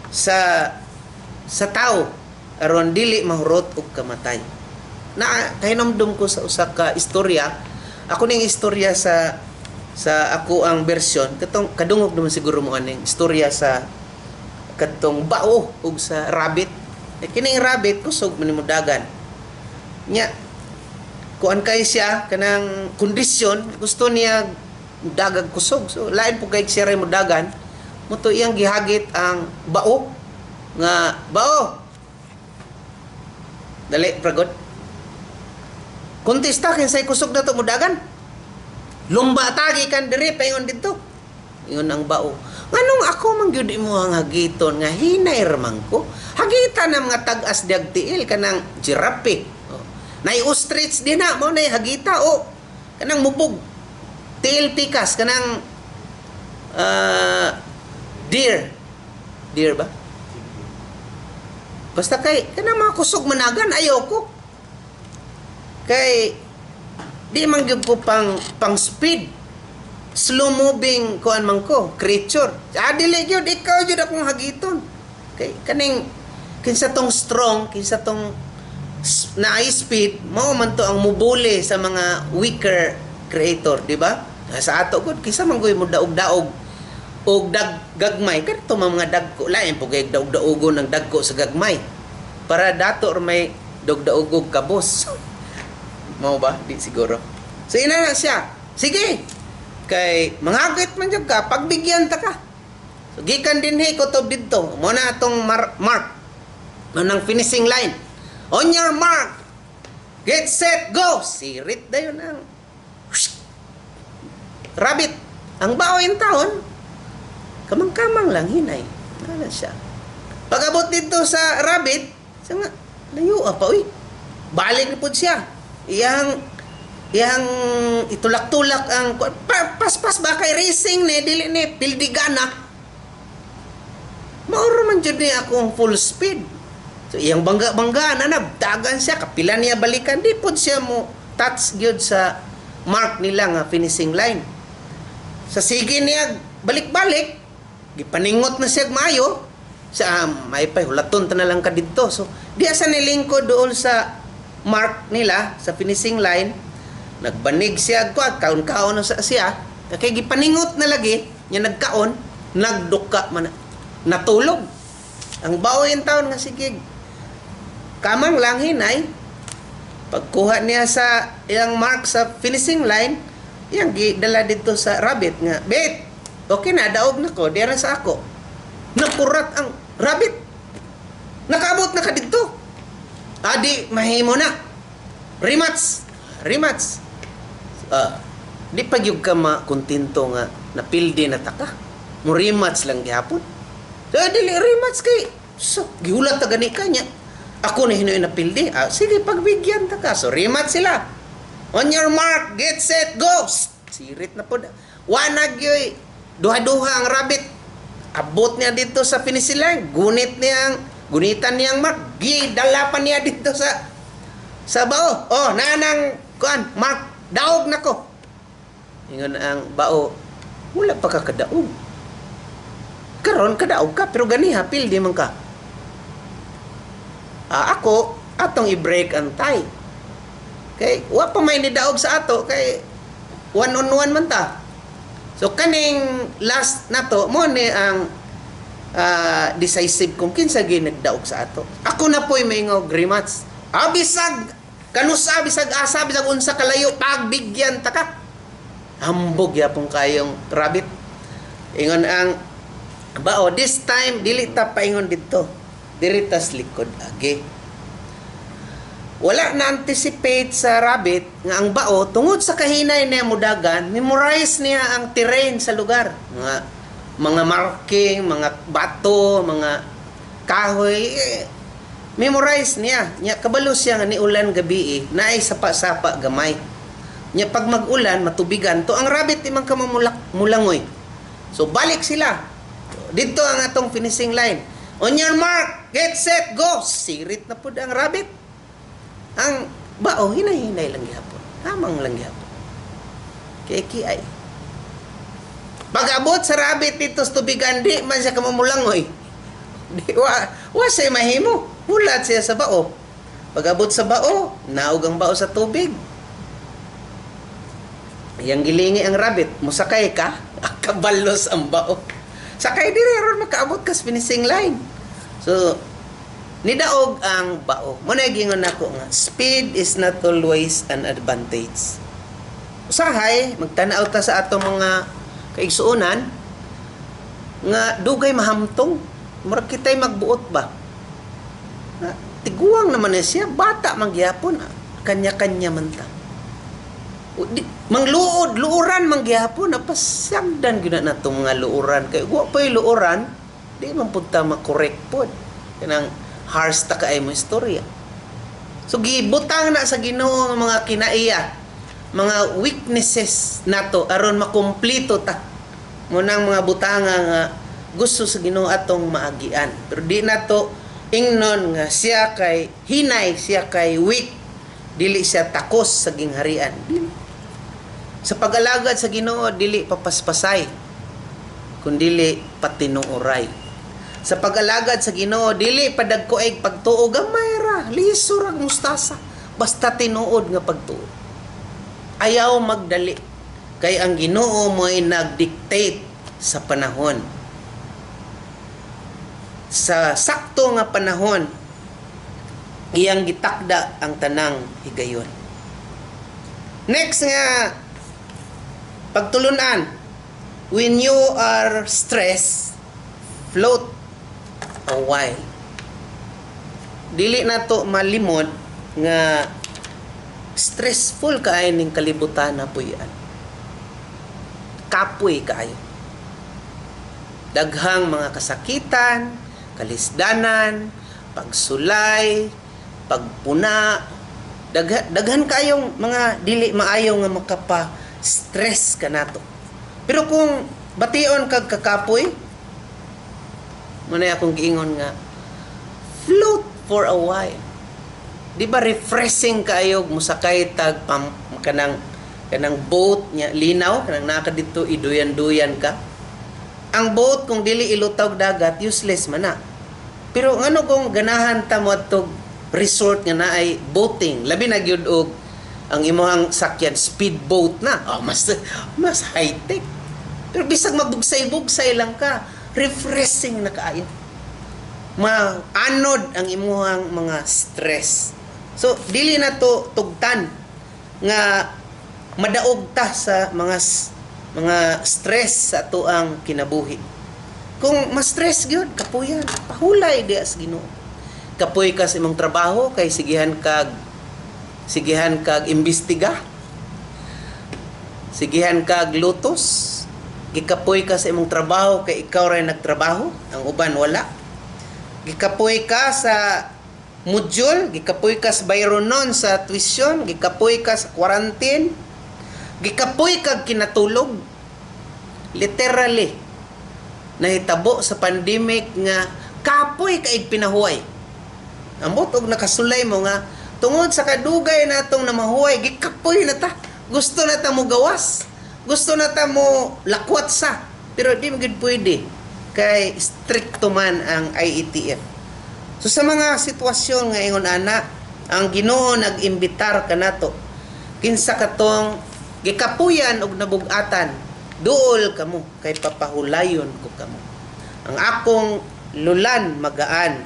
sa tao aron dili mahurot og kamatay. Na kahinomdom ko sa usa ka istorya, ako ning istorya sa ako ang version katong kadungog naman siguro mo aning istorya sa katong bao ug sa rabbit. Eh, kining rabbit kusog man nimo dagan. Nya kuan kay siya kanang kondisyon, gusto niya dagag kusog. So lain po kay siya ray mo dagan, mo to iyang gihagit ang bao nga, "Bao, dali pragod, kontesta kinsay kusog na to mudagan. Lumba ta gikan diri paingon didto." Ingon ang bao, "Nganong ako man gyud imo ang hagiton nga hinay ra man ko? Hagita na mga tag-as diag tiil, kanang giraffe." Oh. Nay ostrich din na mo nay hagita o kanang mubog tiil pikas, kanang deer. Deer ba? Basta kay kanang mga kusog managan, ayaw ko. Kay di man gyud ko pang speed. Slow moving kuan man ko, creature. Ah, dili gyud, ikaw gyud akong hagiton." Kay kaning kinsa tong strong, kinsa tong naay speed, mao man to ang mubuli sa mga weaker creator, di ba? Ah, sa ato gud, kinsa man goy mo daog-daog og dag gagmay kadto mga dagko, lain po kay daog-daogon ng dagko sa gagmay para dato or may daog-daogog kabos mo ba di siguro. So ina na siya, "Sige, kay manghagit man jud ka, pagbigyan ta ka." So gikan dinhi kutob didto mo na atong mark nang finishing line. "On your mark, get set, go!" Sirit dayon ang rabbit. Ang bao in taon kamang-kamang lang, hinay. Wala siya. Pag-abot dito sa rabbit, siya nga, layo pa, uy. Balik na po siya. Iyang itulak-tulak ang paspas ba kay racing ni dili ni pildigana. Mauro man jud ni akong full speed. So iyang bangga-bangga na dagan siya, kapila niya balikan, di pod siya mo touch gyud sa mark nila nga finishing line. Sa sige niya balik-balik, gipaningot na siya maayo sa may pay hulaton ta na lang ka didto. So di sa nilingkod dool sa mark nila sa finishing line, nagbanig siya ko, kaon-kaon na sa siya kay gipaningot na lagi niya, nagkaon, nagduka man, natulog. Ang bao in taon nga sige kamang lang, hinay. Pagkuha niya sa iyang mark sa finishing line, iyang gidala dito sa rabbit nga, "Bet, okay na, daog na ko, dira sa ako." Nakurat ang rabbit, "Nakaabot na ka didto. Adi mahimo na, rematch, rematch." Ah, di pa gyud ka makontento nga napildi na ta ka, mo rematch lang gihapon. So dili rematch kay so gihulat ta gani ka niya, ako na hinuoy napildi. Ah, sige, pagbigyan ta ka. So rematch sila. "On your mark, get set, go!" Sirit na pod. Wa na gyoy duha-duha ang rabbit. Abot niya dito sa finishing line, gunit niya ang gunitan niyang mark, gidala pa niya dito sa bao. "Oh, nanang kuan mark, daog na ko." Ingon ang bao, "Wala pa ka kadaog. Karon kadaog ka, pero ganiha pildi man ka." Ah, ako atong i-break ang tie. Kay wa pa may nidaog sa ato kay one on one man ta. So kaning last nato mo ni ang decisive kung kinsa gyud nagdaog sa ato. Ako na po'y maingaw rematch. Ah, bisag kanusa, bisag asa, bisag unsa kalayo, pagbigyan ta ka. Hambog yapon kayong rabbit. Ingon ang bao, "This time dili ta paingon didto. Diri tas likod agi." Wala na anticipate sa rabbit nga ang bao, tungod sa kahinay niya mudagan, memorize niya ang terrain sa lugar. Mga marking, mga bato, mga kahoy, eh, memorize niya. Nya kabalo siya nga niulan gabi eh, naay sapa-sapa gamay. Nya pag mag-ulan, matubigan. To ang rabbit di man ka mamulak, mulangoy. So balik sila. Dito ang atong finishing line. "On your mark, get set, go!" Sirit na pud ang rabbit. Ang bao, hinay-hinay lang gihapon. Hamang lang gihapon. Kay ay. Pag-abot sa rabbit dito sa tubigan, di man siya kamamulangoy. Di, wa siya mahimo. Hulat siya sa bao. Pag-abot sa bao, naog ang bao sa tubig. Yang gilingi ang rabbit, "Musakay ka?" Kabalos ang bao. "Sakay diri aron makaabot ka sa finishing line." So, nidaog ang bao. Mo na gingon nako nga speed is not always an advantage. Usahay, magtanaw ta sa atong mga kaigsuonan nga dugay mahamtong. Murag kitay magbuot ba? Nga, tiguang naman na siya, bata man gihapon, kanya-kanya man ta. O, di, mangluod, luoran man gihapon, napasagdan gyud na natong mga luoran kay wa pa'y luoran, di man pud ta ma-correct pod. Kanang harsh ta kaay mo istorya. So gibutang na sa Ginoo ang mga kinaiya, mga weaknesses nato aron makumpleto ta. Munang mga butanga nga gusto sa Ginoo atong maagian. Pero di nato ingnon nga siya kay hinay, siya kay weak, dili siya takos sa gingharian. Dili. Sa pag-alagad sa Ginoo, dili papaspasay, kundili patinuoray. Sa pag-alagad sa Ginoo, dili padagkueg pagtuo, gamay ra, liso rag mustasa, basta tinuod nga pagtuo. Ayaw magdali kay ang Ginoo mo'y nag-dictate sa panahon. Sa sakto nga panahon, iyang gitakda ang tanang higayon. Next nga pagtulunan, when you are stressed, float a while. Dili na to malimod nga stressful kaayo ning kalibutan na puy-an. Kapoy kaayo. Daghang mga kasakitan, kalisdanan, pagsulay, pagpuna, daghan kayong mga dili maayo nga makapa-stress kanato. Pero kung bation kag kakapoy, muna akong giingon nga float for a while. Di ba refreshing kaayo musakay tag pam, kanang boat nya linaw, kanang naka dito iduyan-duyan ka? Ang boat kung dili ilutaw dagat, useless man na. Pero ngano kung ganahan ta mo adtog resort nga naay boating, labi na gyud og ang imong sakyan speedboat na. Oh, mas mas high-tech. Pero bisag magbugsay-bugsay lang ka, refreshing na kaayo. Maanod ang imuhang mga stress. So dili na to tugtan nga madaog ta sa mga stress sa atoang kinabuhi. Kung ma-stress gyud, kapuyan, pahulay diya sa Ginoo. Kapoy ka sa imong trabaho kay sigihan kag imbestiga. Sigihan kag lutos. Gikapoy ka sa imong trabaho kay ikaw ray nagtrabaho, ang uban wala. Gikapoy ka sa module, gikapoy ka sa bayronon sa tuition, gikapoy ka sa quarantine, gikapoy kag kinatulog. Literally, nahitabo sa pandemic nga kapoy kaig pinahuway. Ambot og nakasulay mo nga tungod sa kadugay natong namahuway, gikapoy na ta. Gusto na ta mo gawas. Gusto na ta mo lakwat sa. Pero di mo gid pwede kay stricto man ang IATF. So sa mga sitwasyon nga ingon ana, ang Ginoo nag-imbitar kanato. Kinsa katong gikapuyan og nabugatan, duol kamo kay papahulayon ko kamo. Ang akong lulan magaan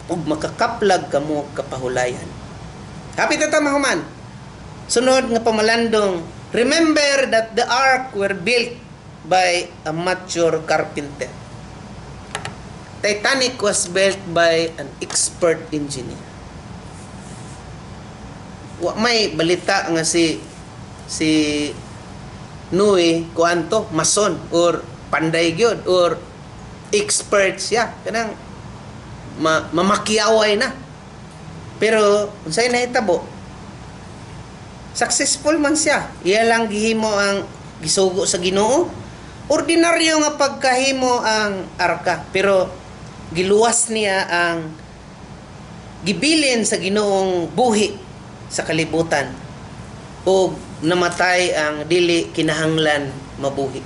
ug makakaplag kamo og kapahulayan. Hapit na ta mahuman. Sunod nga pamalandong, remember that the ark were built by a mature carpenter. Titanic was built by an expert engineer. Wa may balita nga si Noe kuanto mason or panday gyud or expert siya, kanang mamakyaway na. Pero unsay nahitabo, successful man siya. Iya lang gihimo ang gisugo sa Ginoo. Ordinaryo nga pagkahimo ang arka, pero giluwas niya ang gibilin sa Ginoong buhi sa kalibutan ug namatay ang dili kinahanglan mabuhi.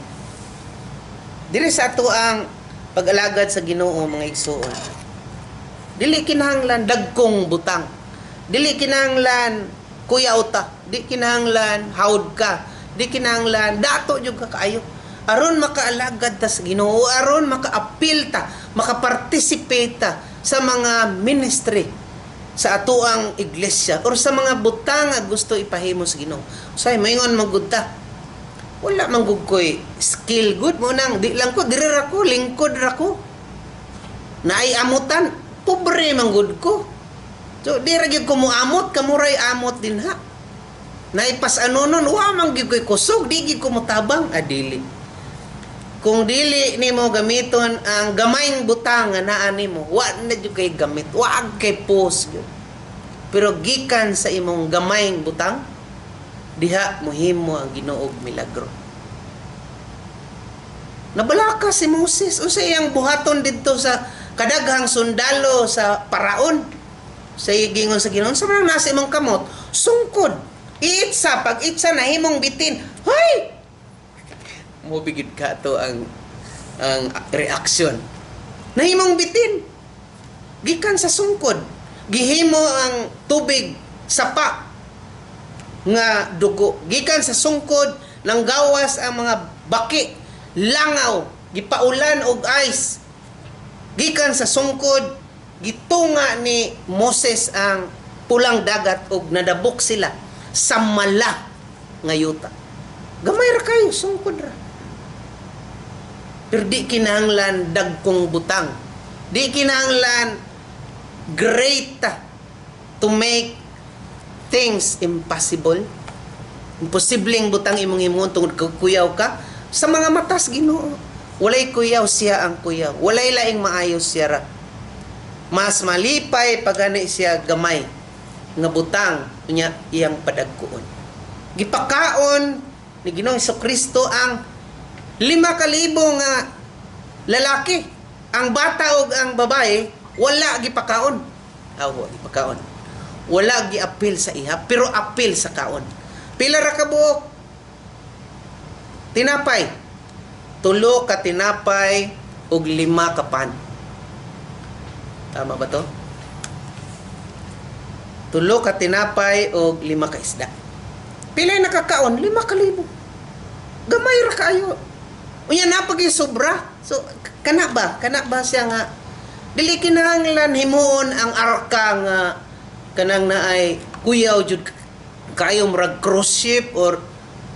Diri sa ato ang pag-alagad sa Ginoo, mga igsuon. Dili kinahanglan dagkong butang. Dili kinahanglan kuyaw ta, di kinahanglan hawd ka, di kinahanglan dato jud ka kaayo. Aron makaalagad ta sa Ginoo, aron makaapil ta, makaparticipate ta sa mga ministry sa atoang iglesia or sa mga butang nga gusto ipahimo sa Ginoo. Say maingon man gud ta. Wala man gud koy skill good mo nang di lang ko diri ra ko, lingkod ra ko. Naay amutan, pobre man gud ko. So di ra gyud ko moamot, kamuray amot din ha. Naipas ano nun, wa man gyud koy kusog, di gyud ko motabang, adili. Kung dili nimo gamiton ang gamayng butang nga naa nimo, wa na jud kay gamit, wa kay pos gyud. Pero gikan sa imong gamayng butang, diha mohimo ang Ginoo og milagro. Nabalaka si Moses unsa iyang buhaton didto sa kadaghang sundalo sa paraon. Sa gingon sa Ginoo, sa mga nasa imong kamot, sungkod. Iitsa, pag itsa nahimong bitin. Hoy! Mobigid ka to ang reaksyon. Nahimong bitin. Gikan sa sungkod. Gihimo ang tubig sapa nga dugo. Gikan sa sungkod, nanggawas ang mga baki, langaw, gipaulan og ice. Gikan sa sungkod, gitunga ni Moses ang Pulang Dagat og nadabok sila sa mala nga yuta. Gamay ra kayo, sungkod ra. Pero di kinahanglan dagkong butang. Di kinahanglan great to make things impossible. Imposibleng butang imong himuon tungod kuyaw ka sa mga matas Ginoo. Walay kuyaw, siya ang kuyaw. Walay laing maayo, siya ra. Mas malipay pagani siya gamay nga butang niya iyang padagkuon. Gipakaon ni Ginoong Kristo ang 5,000 nga lalaki. Ang bata ug ang babae wala gipakaon. Aw, wa gipakaon. Wala giapil sa iha, pero apil sa kaon. Pila ra ka buok tinapay? 3 ka tinapay ug 5 ka pan. Tama ba to? 3 ka tinapay ug 5 ka isda. Pila nakakaon? 5,000. Gamay ra kaayo. Unya napagi sobra. So kana ba? Kana ba siya nga dili kinahanglan himuon ang arka nga kanang naay kuyaw jud kayo, murag cruise ship or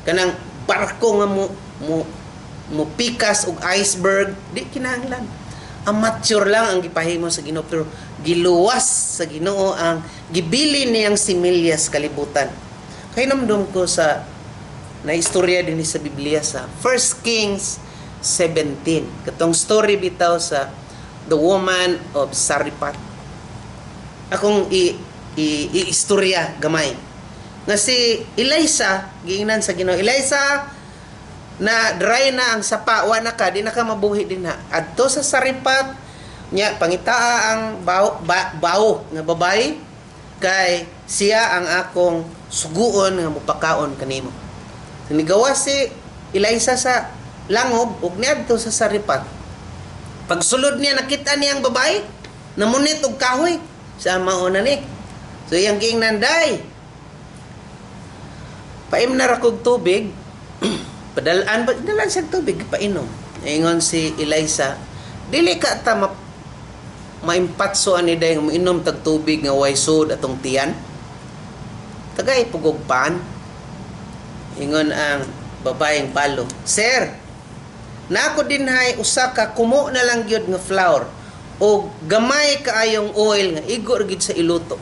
kanang barko nga mo pikas og iceberg? Di kinahanglan. Amateur lang ang gipahimo sa Ginoo, pero giluwas sa Ginoo ang gibili niyang similyas kalibutan. Kay namdom ko sa na istorya din sa Biblia sa 1 Kings 17, katong story bitaw sa the woman of Sarifat. Akong i, i, i istorya gamay nga si Eliza, giingnan sa Ginoo, "Eliza, na dry na ang sapa, wa na ka, di na ka mabuhi din ha. Adto sa Saripat nya pangitaa ang bawo, bawo nga babae kay siya ang akong suguon nga mopakaon kanimo." Nigawas si Eliza sa langob ug niadto sa Saripat. Pagsulod niya, nakita niya ang babae namunit og kahoy sa mauna ni. So iyang giingnan, "Day, Paimna ra kog tubig. Padalaan ba dalan siya tubig painom. Ingon si Eliza, dili ka ta maimpatso ani day nga moinom tag tubig nga way sud atong tiyan. Tagay pugog pan. Ingon ang babaeng balo, "Sir, nako dinhay usa ka kumo na lang gyud nga flour o gamay kaayong oil nga igo ra gyud sa iluto.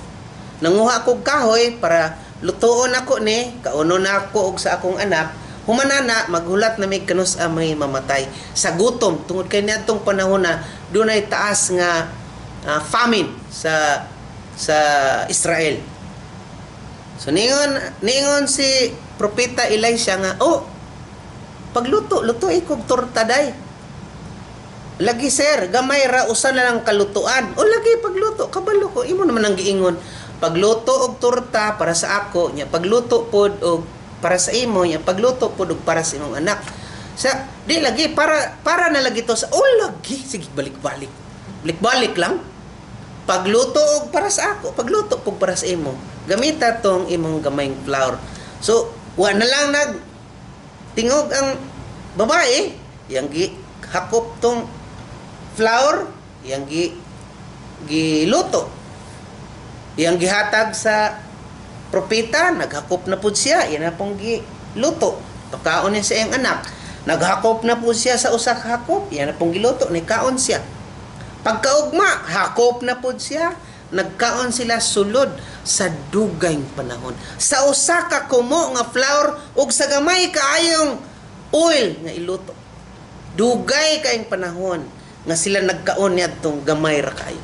Nanguha kog kahoy para lutuon ako ni, kauno na ako og sa akong anak. Humanana maghulat na may kanus may mamatay sa gutom tungod kay niadtong panahon na dunay taas nga famine sa Israel." So ningon si Propeta Elisha nga, "Oh, pagluto, luto kog torta day." "Lagi sir, gamay ra, usa na lang kalutuan." "O lagi pagluto, kabalo ko imo naman ang giingon. Pagluto og torta para sa ako, nya pagluto pod og para sa imo, nya pagluto pod og para sa imong anak." Sa di lagi para na lagi to sa, "Oh lagi, sige balik-balik. Balik-balik lang. Pagluto og para sa ako, pagluto pug para sa imo. Gamita tong imong gamayng flour." So, wa na lang nag tingog ang babae, yang gi hakop tong flour, yang gi giluto. Yang gihatag sa propeta, naghakop na pud siya, yan na pong giluto. Pakaon niya sa iyang anak. Naghakop na po siya sa usa ka hakop, yan na pong giluto, nikaon siya. Pagkaugma, hakop na pud siya. Nagkaon sila sulod sa dugayng panahon. Sa usa ka kumo nga flour ug sa gamay kaayong oil nga iluto. Dugay kaayong panahon nga sila nagkaon niadtong gamay ra kaayo.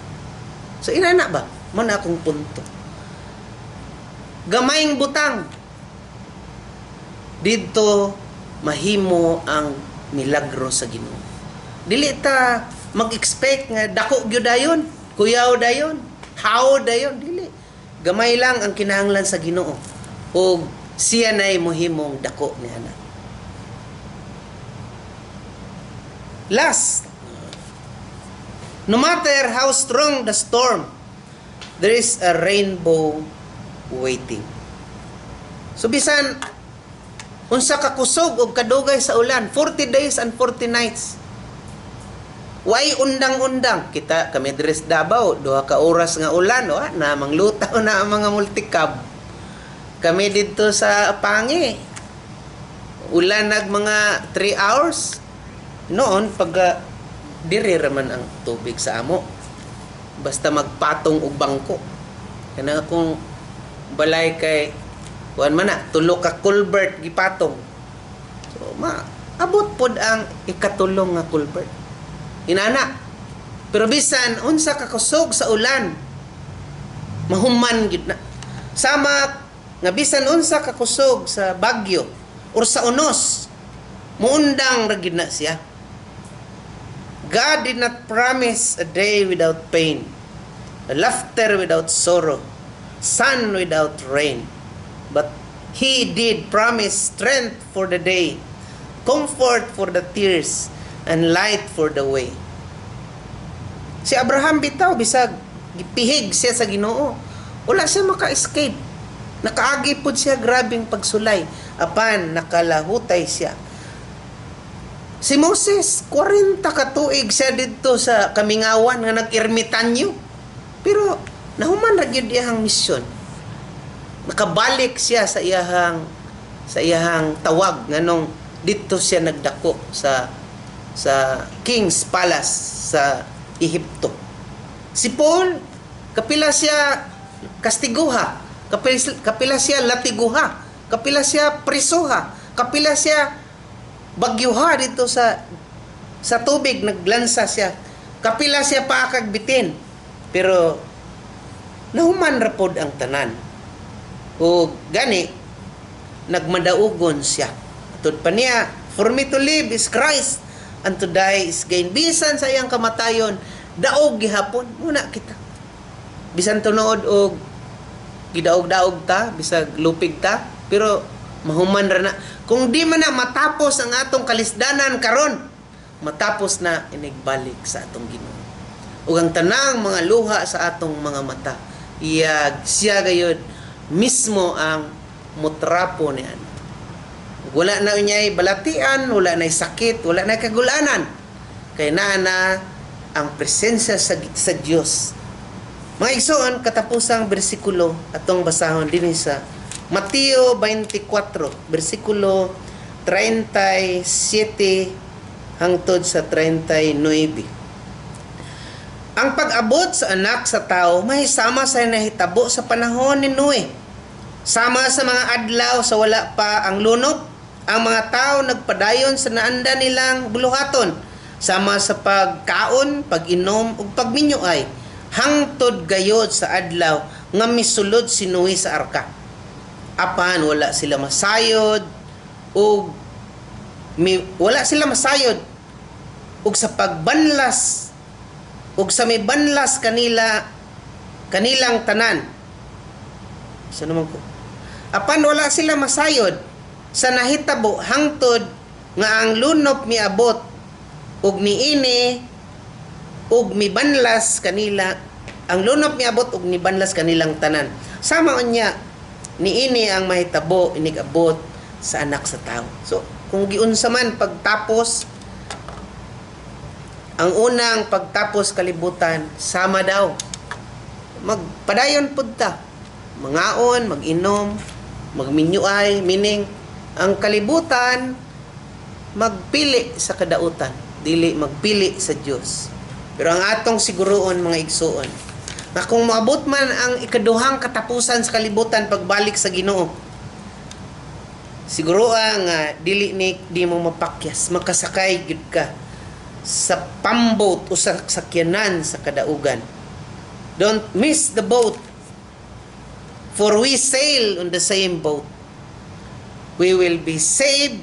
So inana ba? Mo na akong punto. Gamayng butang didto mahimo ang milagro sa Ginoo. Dili ta mag-expect nga dako gyud dayon, kuyaw dayon, how dayon, dili. Gamay lang ang kinahanglan sa Ginoo ug siya nay mohimong dako ni ana. Last, no matter how strong the storm, there is a rainbow waiting. So bisan unsa ka kusog og kadugay sa ulan, 40 days and 40 nights. Way undang-undang kita kami diri sa Davao, 2 ka oras nga ulan, wa na manglutaw na ang mga multicab. Kami didto sa Pangi, ulan nag mga 3 hours. Noon pag diri ra man ang tubig sa amo. Basta magpatong og bangko. Kana akong balay kay kuan man na, tulo ka culvert gipatong. So ma abot pod ang ikatulong nga culvert. Inana. Pero bisan unsa ka kusog sa ulan, mahuman gyud na. Sama nga bisan unsa ka kusog sa bagyo or sa unos, muundang ra gyud na siya. God did not promise a day without pain, a laughter without sorrow, sun without rain. But He did promise strength for the day, comfort for the tears, and light for the way. Si Abraham bitaw, bisag gipihig siya sa Ginoo, wala siya maka-escape. Nakaagi pod siya grabing pagsulay, apan nakalahutay siya. Si Moses, 40 ka tuig siya didto sa kamingawan nga nag-ermitanyo. Pero nahuman ra gyud iyang misyon. Nakabalik siya sa iyahang tawag nganong didto siya nagdako sa King's Palace sa Ehipto. Si Paul, kapila siya kastiguha, kapila siya latiguha, kapila siya prisuha, kapila siya bagyuha dito sa tubig, naglansa siya. Kapila siya paakag bitin. Pero nahuman ra pod ang tanan. O gani nagmadaugon siya. Tud pa niya, "For me to live is Christ and to die is gain." Bisan sa iyang kamatayon, daog gihapon muna kita. Bisan tunood og gidaog-daog ta, bisag lupig ta, pero mahuman ra na. Kung di man na matapos ang atong kalisdanan karon, matapos na inigbalik sa atong Ginoo. Ug ang tanang mga luha sa atong mga mata, iyag siya gayud mismo ang mutrapo ni ana. Wala na unyay balatian, wala na sakit, wala na kagulanan. Kay naa na ang presensya sa Dios. Mga igsoon, katapusang bersikulo atong basahon dinhi sa Mateo 24, bersikulo 37 hangtod sa 39. Ang pag-abot sa Anak sa Tao mahisama sa nahitabo sa panahon ni Noe. Sama sa mga adlaw sa wala pa ang lunop, ang mga tao nagpadayon sa naanda nilang buluhaton, sama sa pagkaon, pag-inom ug pagminyoay, hangtod gayod sa adlaw nga misulod si Noe sa arka. Apan wala sila masayod ug wala sila masayod ug sa pagbanlas ug sa mibanlas kanila kanilang tanan. Sa naman ko. Apan wala sila masayod sa nahitabo hangtod nga ang lunop miabot ug niini ug mibanlas kanila, ang lunop miabot ug nibanlas kanilang tanan. Sama unya niini ang mahitabo inig-abot sa Anak sa Tao. So kung giunsa man pagtapos, ang unang pagtapos kalibutan, sama daw. Magpadayon pud ta. Mangaon, mag-inom, magminyuay, meaning ang kalibutan magpili sa kadautan, dili magpili sa Dios. Pero ang atong siguroon, mga igsuon, nga kung moabot man ang ikaduhang katapusan sa kalibutan pagbalik sa Ginoo, siguro nga dili ni di mo mapakyas, makasakay gyud ka sa pambot o sa sakyanan sa kadaugan. Don't miss the boat. For we sail on the same boat. We will be saved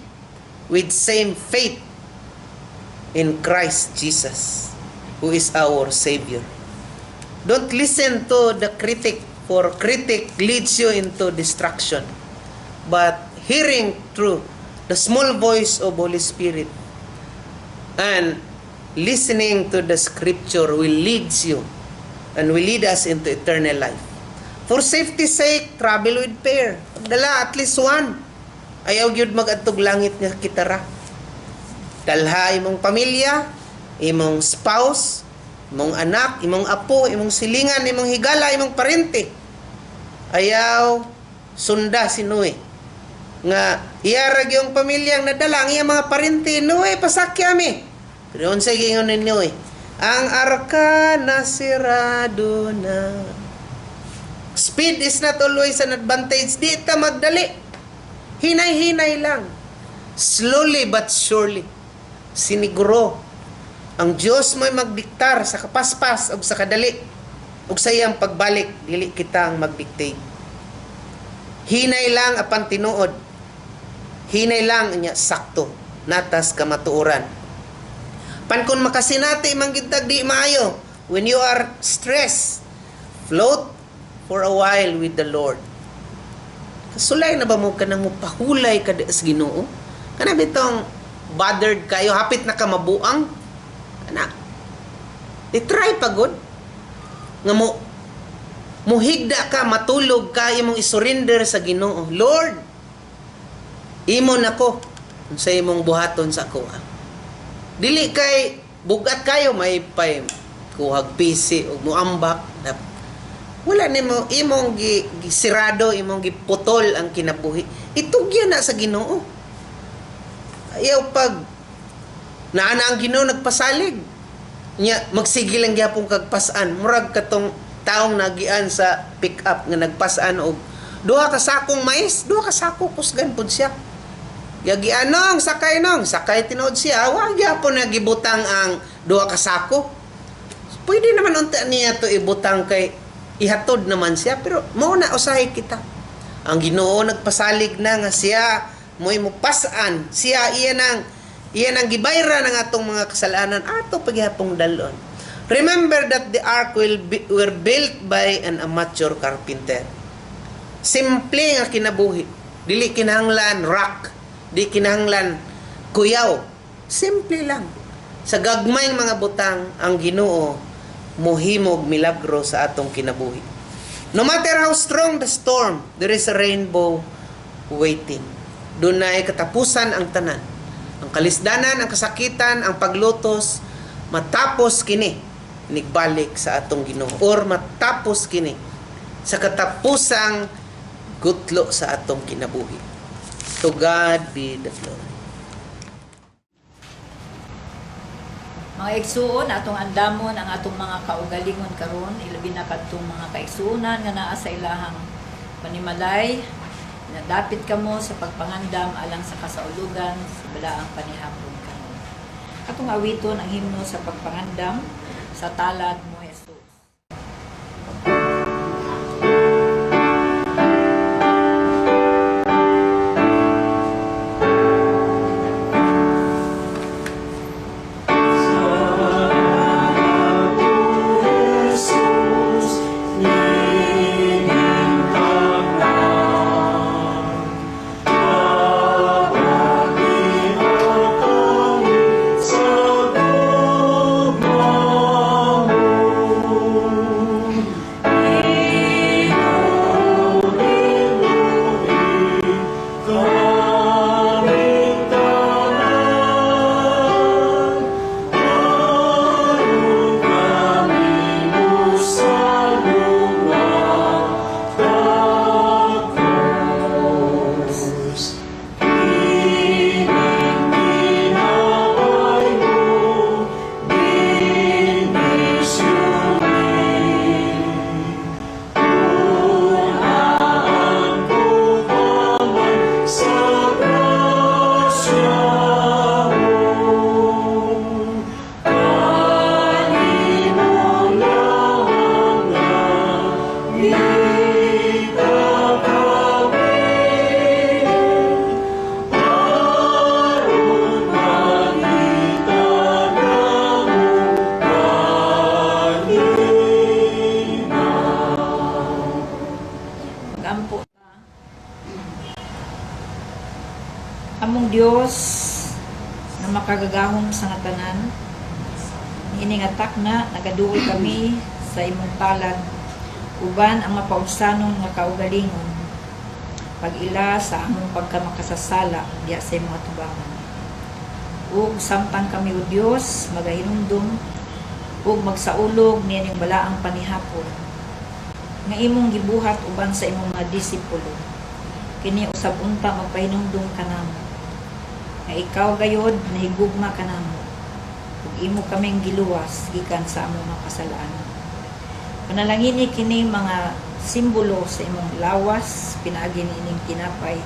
with same faith in Christ Jesus, who is our Savior. Don't listen to the critic, for critic leads you into destruction. But hearing through the small voice of Holy Spirit and listening to the scripture will leads you and will lead us into eternal life. For safety's sake, travel with pair. Dala at least one. Ayaw gyud mag-adtog langit nga kita ra. Dalha imong pamilya, imong spouse, imong anak, imong apo, imong silingan, imong higala, imong parente. Ayaw sunda si Noe. Nga iya ra gyung pamilyang nadala ang iya mga parente, "Noe, pasakya mi." Pero unsay giingon ni Noe? "Ang arka nasirado na." Speed is not always an advantage. Di ta magdali. Hinay-hinay lang. Slowly but surely. Siniguro ang Diyos mo'y magdiktar sa kapaspas o sa kadali ug sa iyang pagbalik, dili kita ang magdictate. Hinay lang apan tinuod. Hinay lang nya sakto natas kamatuoran. Pan kung makasinati man gyud tag di maayo, when you are stressed, float for a while with the Lord. Kasulay na ba mo kanang mopahulay ka sa Ginoo? Kana bitong bothered kayo, hapit na ka mabuang? Kana. Di try pagod. Nga mo muhigda ka, matulog ka, imong isurrender sa Ginoo. "Lord, imo nako sa imong buhaton sa ako. Ah." Dili kay bugat kayo may pay kuhag PC ug muambak. Wala nimo imong gi, gisirado, imong giputol ang kinabuhi. Itugyan na sa Ginoo. Ayaw pag naa na ang Ginoo nagpasalig. Nya magsige lang gyapon kag pasan, murag katong taong nagian sa pick up nga nagpasan og 2 ka sakong mais, 2 ka sako kusgan pud siya. Yagi anong sakay nong, sakay tinuod siya, wa gyapon na gibutang ang 2 ka sako. Pwede naman unta niya to ibutang kay ihatod naman siya, pero mao na usahay kita. Ang Ginoo nagpasalig na nga siya mo'y mopasan, siya iya nang gibayra ng atong mga kasalanan, ato paghapong dalon. Remember that the ark were built by an amateur carpenter. Simple nga kinabuhi. Dili kinahanglan rock, di kinahanglan kuyaw. Simple lang. Sa gagmayng mga butang ang Ginoo mohimog milagro sa atong kinabuhi. No matter how strong the storm, there is a rainbow waiting. Dunay katapusan ang tanan. Ang kalisdanan, ang kasakitan, ang paglutos, matapos kini nigbalik sa atong Ginoo or matapos kini sa katapusang gutlo sa atong kinabuhi. To God be the glory. Mga igsuon, atong andamon ang atong mga kaugalingon karon, ilabi na kadtong mga kaigsuonan nga naa sa ilahang panimalay. Nadapit kamo sa pagpangandam alang sa kasaulugan sa balaang panihapon karon. Atong awiton ang himno sa pagpangandam sa talad mo Jesus. Magampo ta. Among Dios na makagagahom sa nga tanan, niini nga takna nagaduol kami sa imong palad uban ang mapaubsanon nga kaugalingon pag-ila sa among pagkamakasasala diha sa imong atubangan. Ug samtang kami, o Dios, magahinumdum ug magsaulog niining balaang panihapon nga imong gibuhat uban sa imong mga disipulo, kini usab unta magpahinumdum kanamo nga ikaw gayod nahigugma kanamo ug imo kaming giluwas gikan sa among mga kasalaan. Panalangini kini mga simbolo sa imong lawas pinaagi niining tinapay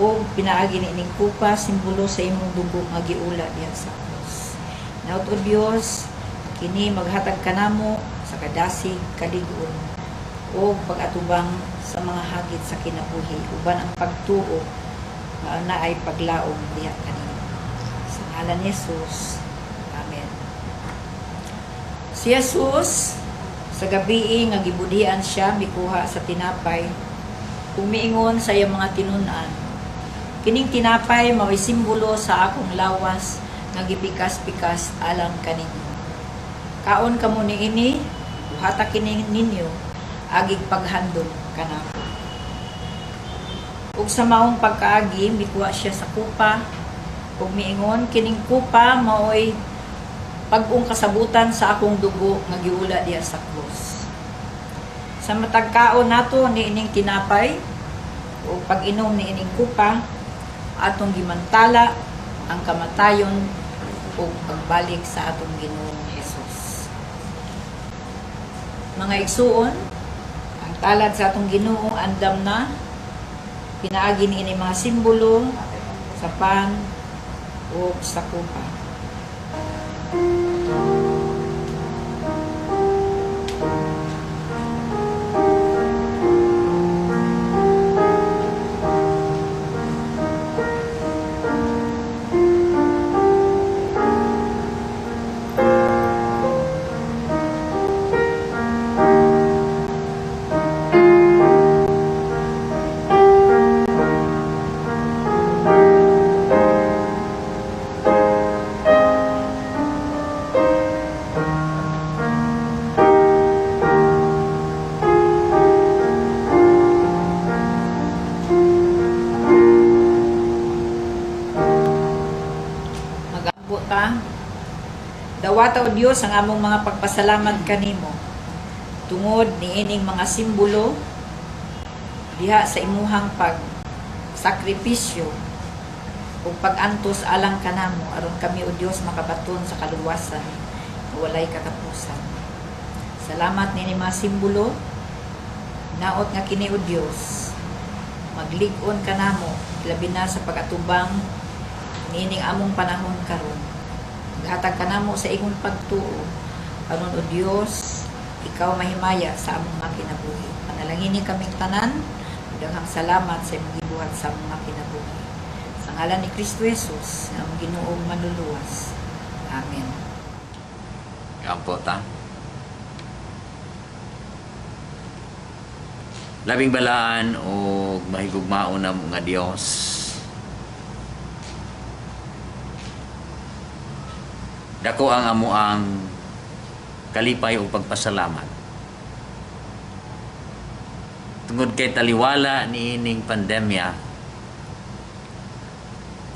ug pinaagi niining kupa, simbolo sa imong dugo nga giula diha sa krus. Naot, o Dios, kini maghatag kanamo sa kadasig, kalig-on ug pag-atubang sa mga hagit sa kinabuhi uban ang pagtuo nga naay paglaom diha kanimo. Sa ngalan ni Jesus. Amen. Si Jesus, sa gabii nga gibudhian siya, mikuha sa tinapay ug miingon sa iyang mga tinun-an, "Kining tinapay mao'y simbolo sa akong lawas nga gipikas-pikas alang kaninyo. Kaon kamo niini, buhata kini ninyo agig paghandom kanako." Ug sa maong pagkaagi, mikuha siya sa kupa ug miingon, "Kining kupa maoy bag-ong kasabutan sa akong dugo nga giula diha sa krus. Sa matag kaon nato niining tinapay o pag-inom niining kupa, atong gimantala ang kamatayon ug pagbalik sa atong Ginoong Hesus." Mga igsuon, ang talad sa atong Ginoo andam na pinaagi niini mga simbolo sa pan ug sa kupa. ta. Dawata, O Dios, ang among mga pagpasalamat kanimo tungod niining mga simbolo diha sa imuhang pag sakripisyo ug pag-antos alang kanamo aron kami, O Dios, makabaton sa kaluwasan nga walay katapusan. Salamat niini mga simbolo. Naot nga kini, O Dios, maglig-on kanamo labi na sa pag-atubang niining among panahon karon. Maghatag kanamo sa imong pagtuo aron, O Dios, ikaw mahimaya sa among mga kinabuhi. Panalangini kaming tanan. Daghang salamat sa imong gibuhat sa among mga kinabuhi. Sa ngalan ni Kristo Jesus, nga among Ginoong manluluwas. Amen. Ampo ta. Labing balaan o mahigugmaon na nga Dios. Dako ang amuang kalipay ug pagpasalamat. Tungod kay taliwala niining pandemya,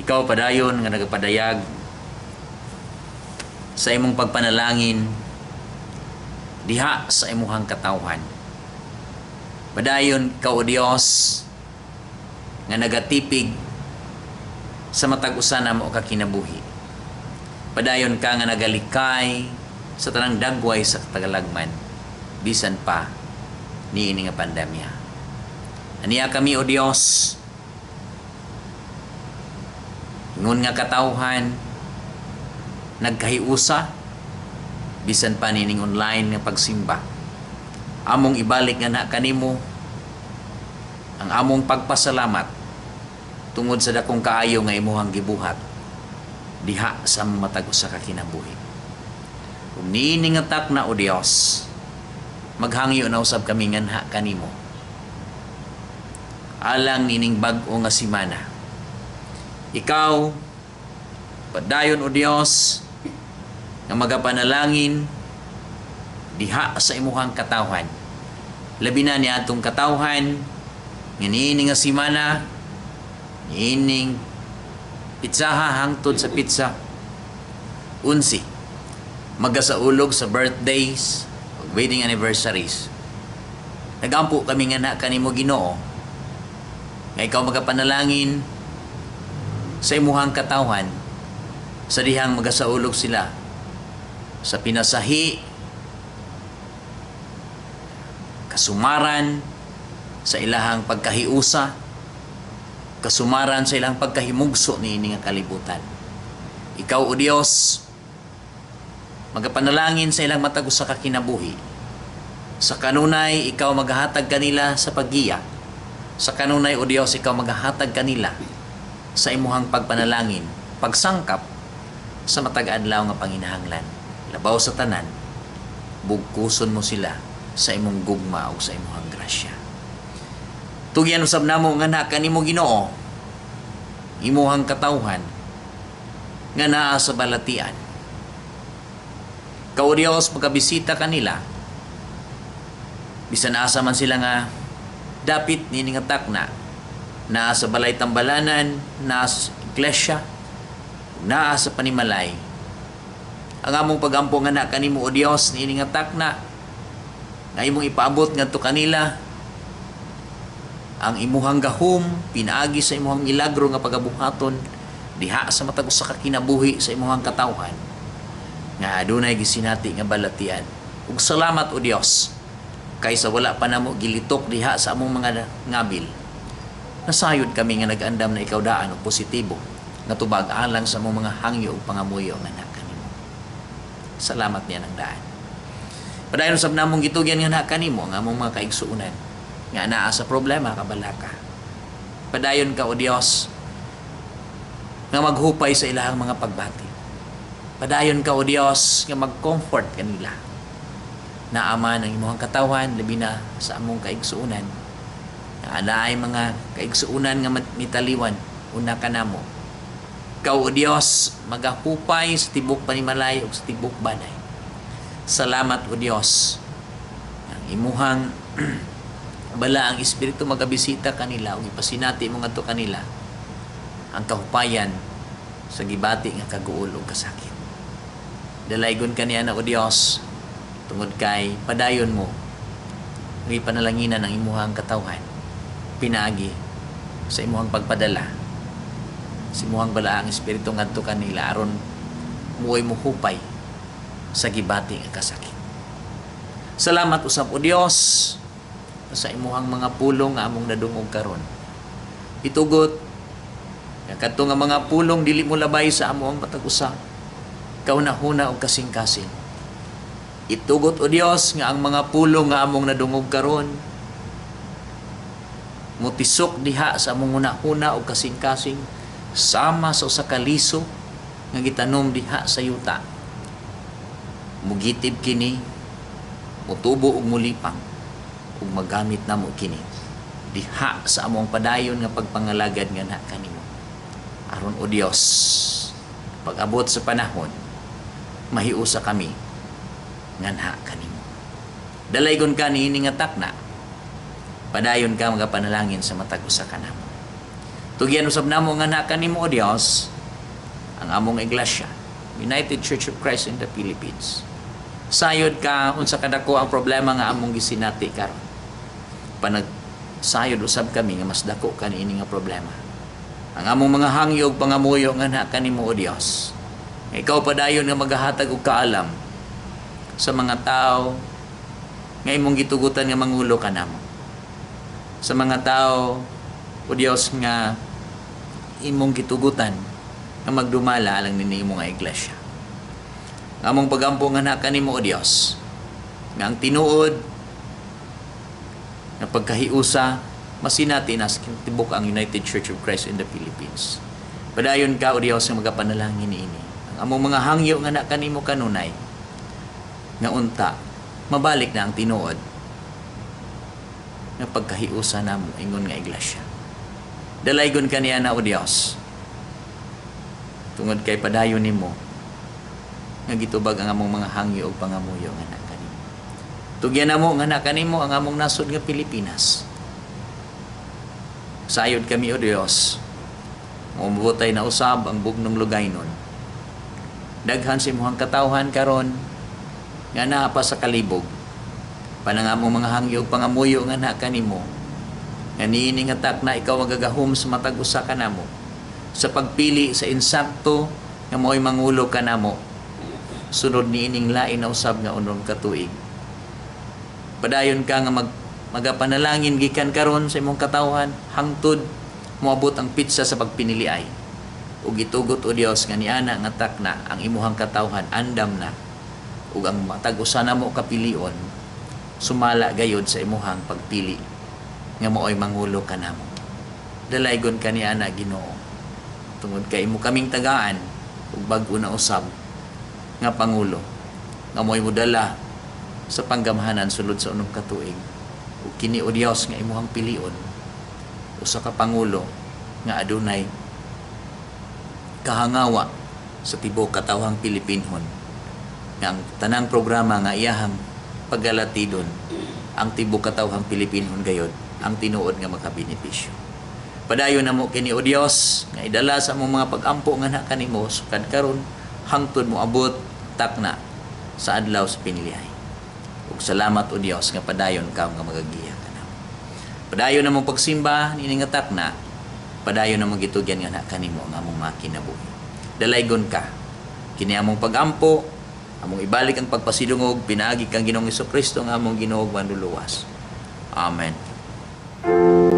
ikaw padayon nga nagapadayag sa imong pagpanalangin diha sa imuhang katawhan. Padayon ka, O Dios, nga nagatipig sa matag usa namo ka kinabuhi. Padayon ka nga nagalikay sa tanang dagway sa katalagman bisan pa niini nga pandemya. Aniya kami, O Dios, ingon nga katawhan, nagkahiusa bisan pa nining online nga pagsimba. Among ibalik nga na kanimo ang among pagpasalamat tungod sa dakong kaayo nga imuhang gibuhat diha sa matag usa ka kinabuhi. Ug niini nga takna, O Dios, maghangyo na usab kami nganha kanimo alang nining bag-o nga semana. Ikaw padayon, O Dios, nga magapanalangin diha sa imuhang katawhan. Labi na ni atong katawhan nga niini nga semana, niining pitsaha hangtod sa pitsa 11, magasaulog sa birthdays ug wedding anniversaries. Nagampo kami nga na kanimo, Ginoo, nga ikaw magapanalangin sa imuhang katawhan sa dihang magasaulog sila sa pinasahi, kasumaran sa ilahang pagkahiusa, kasumaran sa ilang pagkahimugso niini nga kalibutan. Ikaw, O Dios, magapanalangin sa ilang matag usa ka kinabuhi. Sa kanunay, ikaw maghahatag kanila sa paggiya. Sa kanunay, O Dios, ikaw maghahatag kanila sa imuhang pagpanalangin, pagsangkap sa matag adlaw nga panginahanglan. Labaw sa tanan, bugkuson mo sila sa imong gugma ug sa imuhang grasya. Tugyan usab namo nga na kanimo, Ginoo, imuhang katawhan nga naa sa balatian. Ikaw, O Dios, magkabisita kanila bisan asa man sila nga dapit niini nga takna, naa sa balay tambalanan, naa sa iglesia, naa sa panimalay. Ang among pagampo nga na kanimo, O Dios, niini nga takna, nga imong ipaabot ngadto kanila ang imuhang gahom pinaagi sa imuhang milagro nga pagabuhaton diha sa matag usa ka kinabuhi sa imuhang katawhan nga adunay gisinati nga balatian. Ug salamat, O Dios, kaysa wala pa namo gilitok diha sa among mga ngabil, nasayod kami nga nag-andam na ikaw daan og positibo nga tubag alang sa among mga hangyo ug pangamuyo nga na kanimo. Salamat niya ng daan. Padayon usab namong gitugyan nga na kanimo ang among mga kaigsuonan nga naa sa problema, kabalaka. Padayon ka, O Dios, nga maghupay sa ilahang mga pagbati. Padayon ka, O Dios, nga mag-comfort kanila. Naaman ang imong katawhan, labi na sa among kaigsuonan. Nga naay mga kaigsuonan nga mitaliwan una kanamo. Ikaw, O Dios, magahupay sa tibok panimalay ug sa tibok banay. Salamat, O Dios. Ang imuhang balaang espiritu magabisita kanila ug ipasinati mo ngadto kanila ang kahupayan Sa gibati nga kaguol ug kasakit. Dalaygon ka niana, O Dios, tungod kay padayon mo gipanalanginan ang imuhang katawhan pinaagi sa imuhang pagpadala sa imuhang balaang espiritu ngadto kanila aron muoy mohupay sa gibati nga kasakit. Salamat usab, O Dios, sa imuhang mga pulong nga among nadungog karon. Itugot nga kadto nga mga pulong dili mo labay sa among matag usa kauna-huna og kasing-kasing. Itugot, O Dios, nga ang mga pulong nga among nadungog karon mutisok diha sa among hunahuna og kasing-kasing sama sa usa ka liso nga gitanom diha sa yuta. Mugitib kini, mutubo ug mulipang ug magamit namo kini diha sa among padayon nga pagpangalagad nganha kanimo. Aron, O Dios, pag-abot sa panahon, mahiusa kami nganha kanimo. Dalaygon ka niini nga takna. Padayon ka magapanalangin sa matag usa kanamo. Tugyan usab namo nganha kanimo, O Dios, ang among iglesia, United Church of Christ in the Philippines. Sayod ka unsa kadako ang problema nga among gisinati karon. Panagsayod usab kami nga mas dako kaniini nga problema. Ang among mga hangyo ug pangamuyo nganha kanimo, O Dios, ikaw padayon nga magahatag og kaalam sa mga tao nga imong gitugutan nga mangulo kanamo. Sa mga tao, O Dios, nga imong gitugutan nga magdumala alang nini imo nga iglesia. Ang among pagampo nganha kanimo, O Dios, nga ang tinuod nga pagkahiusa masinati na sa tibok ang United Church of Christ in the Philippines. Padayon ka, O Dios, nga magapanalangin niini. Ang among mga hangyo nganha kanimo kanunay nga unta mabalik na ang tinuod nga pagkahiusa namo ingon nga iglesia. Dalaygon ka niana, O Dios, tungod kay padayon nimo nga gitubag ang among mga hangyo ug pangamuyo nganha kanimo. Tugyan namo nganha kanimo ang among nasod nga Pilipinas. Sayod kami, O Dios, mumubutay na usab ang bugnong lugaynon. Daghan sa imong katawhan karon nga naa pa sa kalibog. Panang among mga hangyo ug pangamuyo nganha kanimo nga niini nga takna ikaw magagahom sa matag usa kanamo sa pagpili sa insakto nga mo'y mangulo kanamo sunod niining lain na usab nga 6 ka tuig. Padayon ka nga magapanalangin gikan karon sa imong katawhan hangtod moabot ang petsa sa pagpiniliay. Ug itugot, O Dios, nga niana nga takna ang imuhang katawhan andam na ug ang matag usa namo kapilion sumala gayod sa imuhang pagpili nga maoy mangulo kanamo. Dalaygon ka niana, Ginoo, tungod kay imo kaming tagaan ug bag-o na usab nga pangulo nga mo'y modala sa panggamhanan sulod sa 6 ka tuig. Ug kini, O Dios, nga imuhang pilion, usa ka pangulo nga adunay kahangawa sa tibuok katawhang Pilipinhon, nga ang tanang programa nga iyahang paggalatidon, ang tibuok katawhang Pilipinhon gayod ang tinuod nga makabenepisyo. Padayon namo kini, O Dios, nga idala sa among mga pagampo nganha kanimo sukad karon hangtod moabot takna sa adlaw sa pinilihay. Ug salamat, O Dios, nga padayon ka nga magagiya kanamo. Padayon namong pagsimba niini nga takna, padayon namong gitugyan nganha kanimo ang among mga kinabuhi. Dalaygon ka. Kini among pagampo, among ibalik ang pagpasidungog pinaagi kang Ginoong Kristo nga among Ginoo ug Manluluwas. Amen. Sa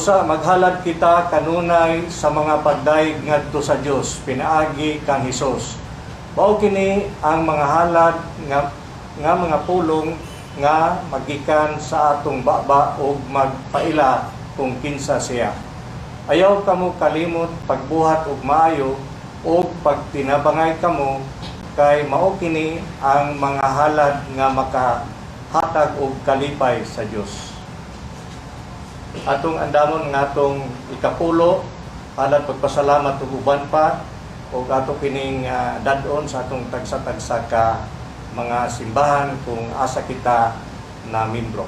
Busa maghalad kita kanunay sa mga pagdayeg ngadto sa Dios pinaagi kang Hesus. Mao kini ang mga halad nga mga pulong nga magikan sa atong baba ug magpaila kung kinsa siya. Ayaw kamo kalimot pagbuhat og maayo ug pagtinabangay kamo, kay mao kini ang mga halad nga makahatag og kalipay sa Dios. Atong andamon nga atong ikapulo, halad pagpasalamat ug uban pa, ug ato kining dad-on sa atong tagsa-tagsa ka mga simbahan kung asa kita na membro.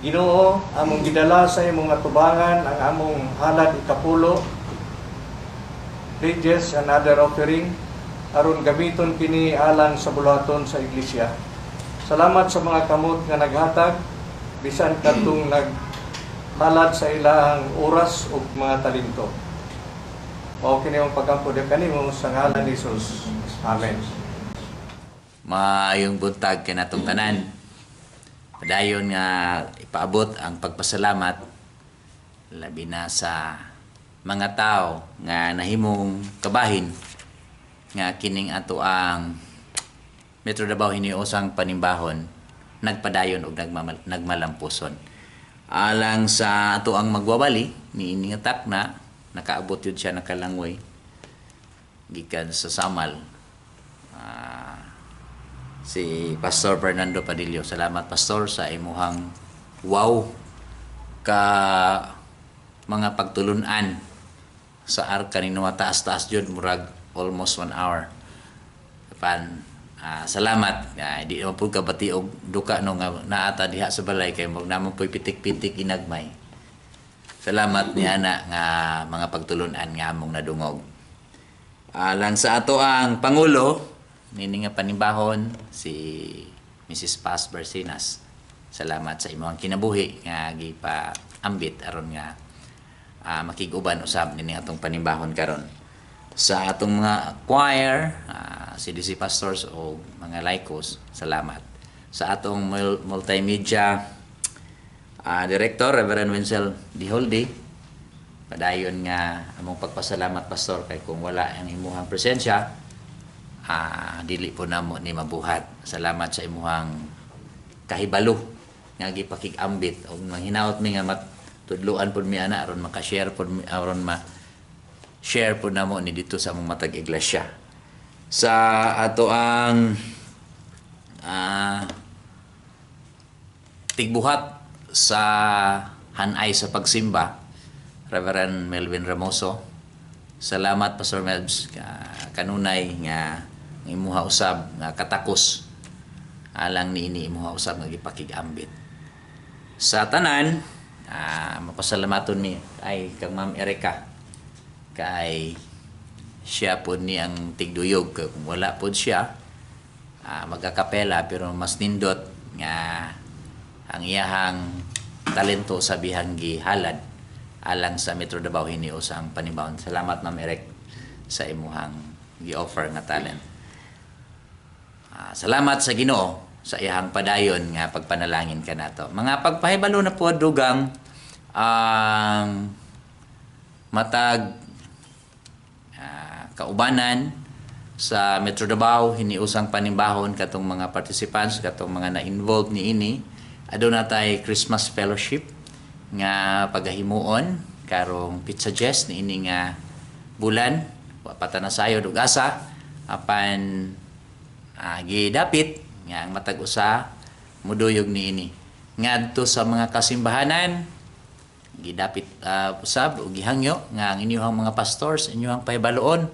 Ginoo, among gidala sa imong atubangan ang among halad ikapulo, pledges and other offering, aron gamiton kini alang sa buluhaton sa iglesia. Salamat sa mga kamot nga naghatag bisan kadtong naghalad sa ilang oras ug mga talento. Mao kini ang pagampo kanimo sa ngalan ni Jesus. Amen. Maayong buntag kanatong tanan. Padayon nga ipaabot ang pagpasalamat labi na sa mga tao nga nahimong kabahin nga kining ato ang Metro Davao Hiniusang Panimbahon nagpadayon og nagmalampuson. Alang sa ato ang magwawali niini nga takna, nakaabot yun siya, nakalangoy gikan sa Samal. Si Pastor Fernando Padillo. Salamat, Pastor, sa imuhang wow ka mga pagtulunan sa arka ni Noah, taas-taas jud, murag almost 1 hour. Pan salamat. Di naman pud kabati og duka no nga naata diha sa balay kay murag naman po'y pitik-pitik ginagmay. Salamat ni ana nga mga pagtulunan nga among nadungog. Alang sa ato ang pangulo nini nga panimbahon, si Mrs. Paz Barcinas. Salamat sa imong kinabuhi nga gipaambit aron nga makig-uban usab nini atong panimbahon karon. Sa atong mga choir, CDC pastors o mga laikos, salamat. Sa atong multimedia director, Reverend Wenzel Diholdi, padayon nga among pagpasalamat, Pastor, kay kung wala ang imuhang presensya, dili po namo ni mabuhat. Salamat sa imuhang kahibalo nga gipakig-ambit og manghinaot mi nga matudloan pod mi ana aron maka-share pod mi, aron ma share pod namo ni dito sa among matag iglesia. Sa ato ang tigbuhat sa hanay sa pagsimba, Reverend Melvin Ramoso. Salamat, Pastor Melbs, kanunay nga ang imuha usab nga katakos alang niini imuha usab nga gipakig-ambit. Sa tanan, Mapasalamaton mi ay kang Ma'am Erika kay siya pod ni ang tigduyog. Kay kung wala pod siya, magkakapela, pero mas nindot nga ang iyahang talento sa bihang gihalad alang sa Metro Davao Hiniusang Panimbahon. Salamat, Ma'am Eric, sa imuhang gi-offer nga talent. Salamat sa Ginoo sa iyahang padayon nga pagpanalangin kanato. Mga pagpahibalo na po, dugang ang matag kaubanan sa Metro Davao Hiniusang Panimbahon, katong mga participants, katong mga na-involved niini, aduna tay Christmas fellowship nga pagahimuon karong petsa 10 niini nga bulan. Wa pa ta nasayod og asa, apan gidapit nga ang matag usa muduyog niini. Ngadto sa mga kasimbahanan, gidapit usab o gihangyo nga ang inyong mga pastors inyong pahibaluon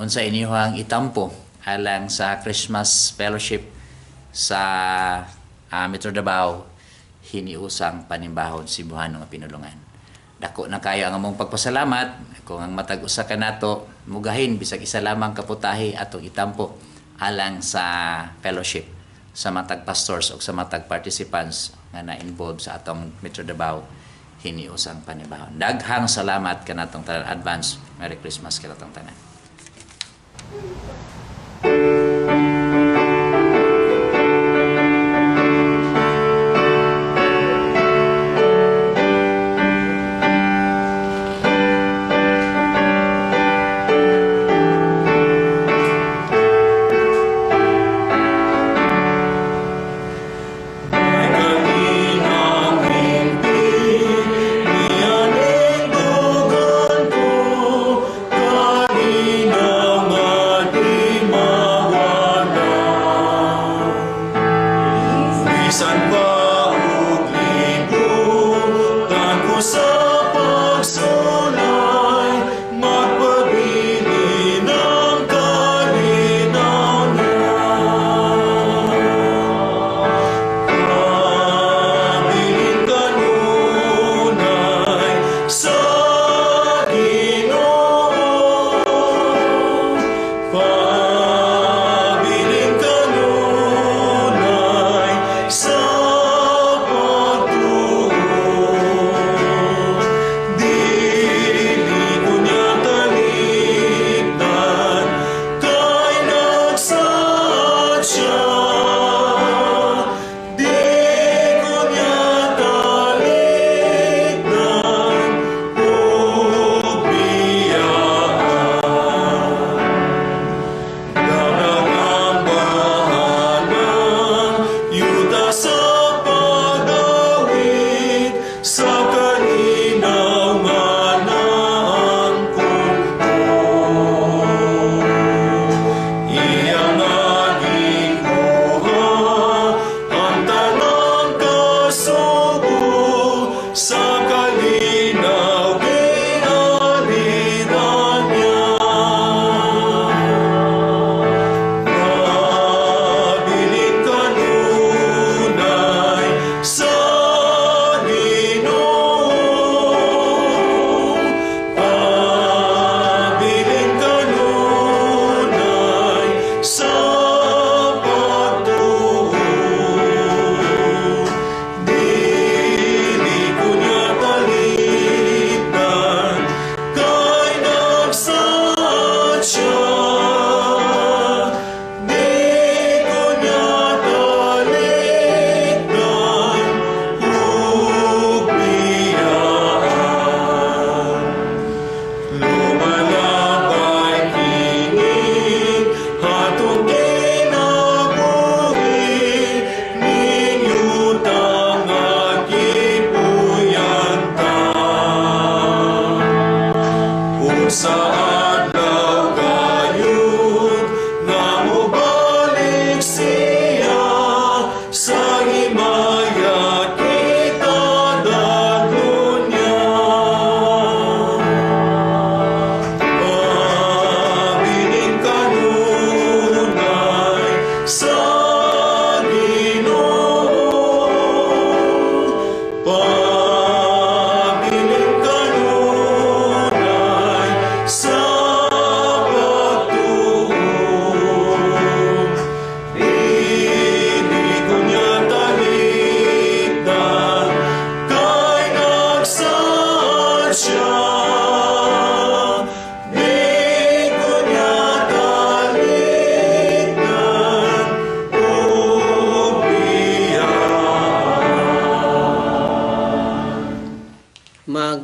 unsa inyong itampo alang sa Christmas fellowship sa Metro Davao Hiniusang Panimbahon Cebuano nga Pinulungan. Dako na kayo ang among pagpasalamat kung ang matag usa kanato mugahin bisag isa lamang ka putahe atong itampo alang sa fellowship sa matag pastors o sa matag participants nga na-involved sa atong Metro Davao Hiniusang Panimbahon. Daghang salamat kanatong tanan. Advance Merry Christmas kanatong tanan. May kaninang hingpit, nianindugan ko, kalinaw nga di mawala. Bisan pa og libutan ko sa pagsulay, magpabilin ang kalinaw niya. Pabilin kanunay sa Ginoo. Pabilin kanunay sa pagtuo.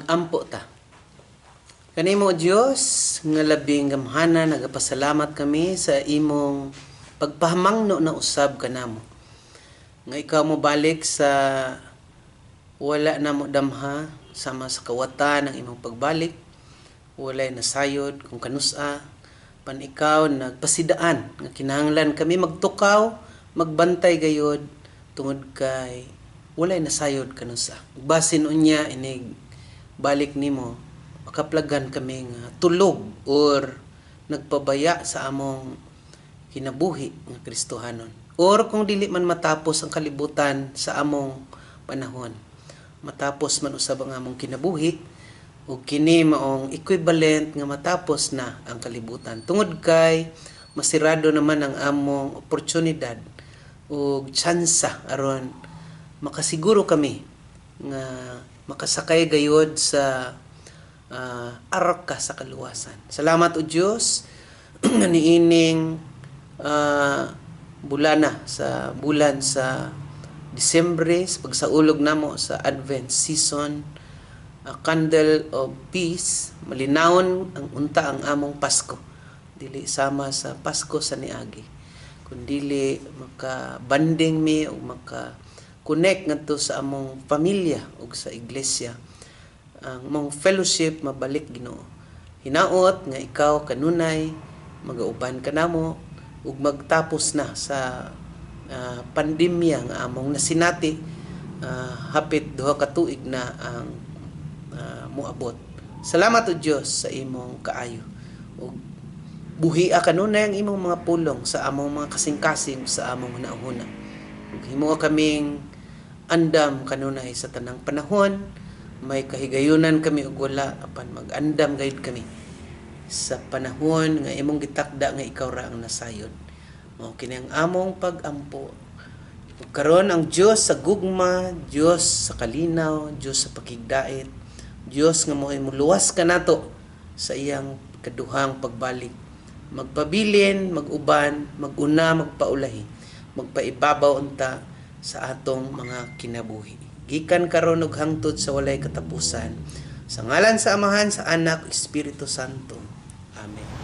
Mag-ampo ta. Kanimo, Dios, nga labing gamhanan, nagapasalamat kami sa imong pagpahamangno na usab kanamo. Nga ikaw mo balik sa wala na mo damha sama sa kawatan ang imong pagbalik, walay nasayod kung kanusa pan ikaw nagpasidaan nga kinahanglan kami magtukaw, magbantay gayod tungod kay walay nasayod kanusa. Basin unya inig balik nimo makaplagan kami nga tulog or nagpabaya sa among kinabuhi nga Kristohanon. Or kung dili man matapos ang kalibutan sa among panahon, matapos man usab ang among kinabuhi ug kini maong equivalent nga matapos na ang kalibutan. Tungod kay masirado naman ang among oportunidad ug tsansa aron makasiguro kami nga makasakay gayod sa arka sa kaluwasan. Salamat, O Dios, nga niining bulana sa bulan sa Disyembre, sa pagsaulog namo sa Advent season, a candle of peace, malinawon ang unta ang among Pasko. Dili sama sa Pasko sa niagi, kundili maka-bonding mi o maka connect ngadto sa among pamilya ug sa iglesia. Ang among fellowship mabalik, Ginoo. Hinaot nga ikaw kanunay magauban kanamo ug magtapos na sa pandemya nga among nasinati, hapit 2 ka tuig na ang moabot. Salamat, O Dios, sa imong kaayo. Ug buhia kanunay ang imong mga pulong sa among mga kasing-kasing, sa among hunahuna. Ug himoa kaming andam kanunay sa tanang panahon, may kahigayunan kami ug wala, apan mag-andam gayud kami sa panahon nga imong gitakda nga ikaw ra ang nasayod. Mao kini ang among pag-ampo. Ug karon ang Dios sa gugma, Dios sa kalinaw, Dios sa pakigdait, Dios nga mo'y muluwas kanato sa iyang kaduhang pagbalik. Magpabilin, mag-uban, mag-una, magpaulahi, magpaibabaw unta sa atong mga kinabuhi. Gikan karon ug hangtod sa walay katapusan. Sa ngalan sa Amahan, sa Anak, Espiritu Santo. Amen.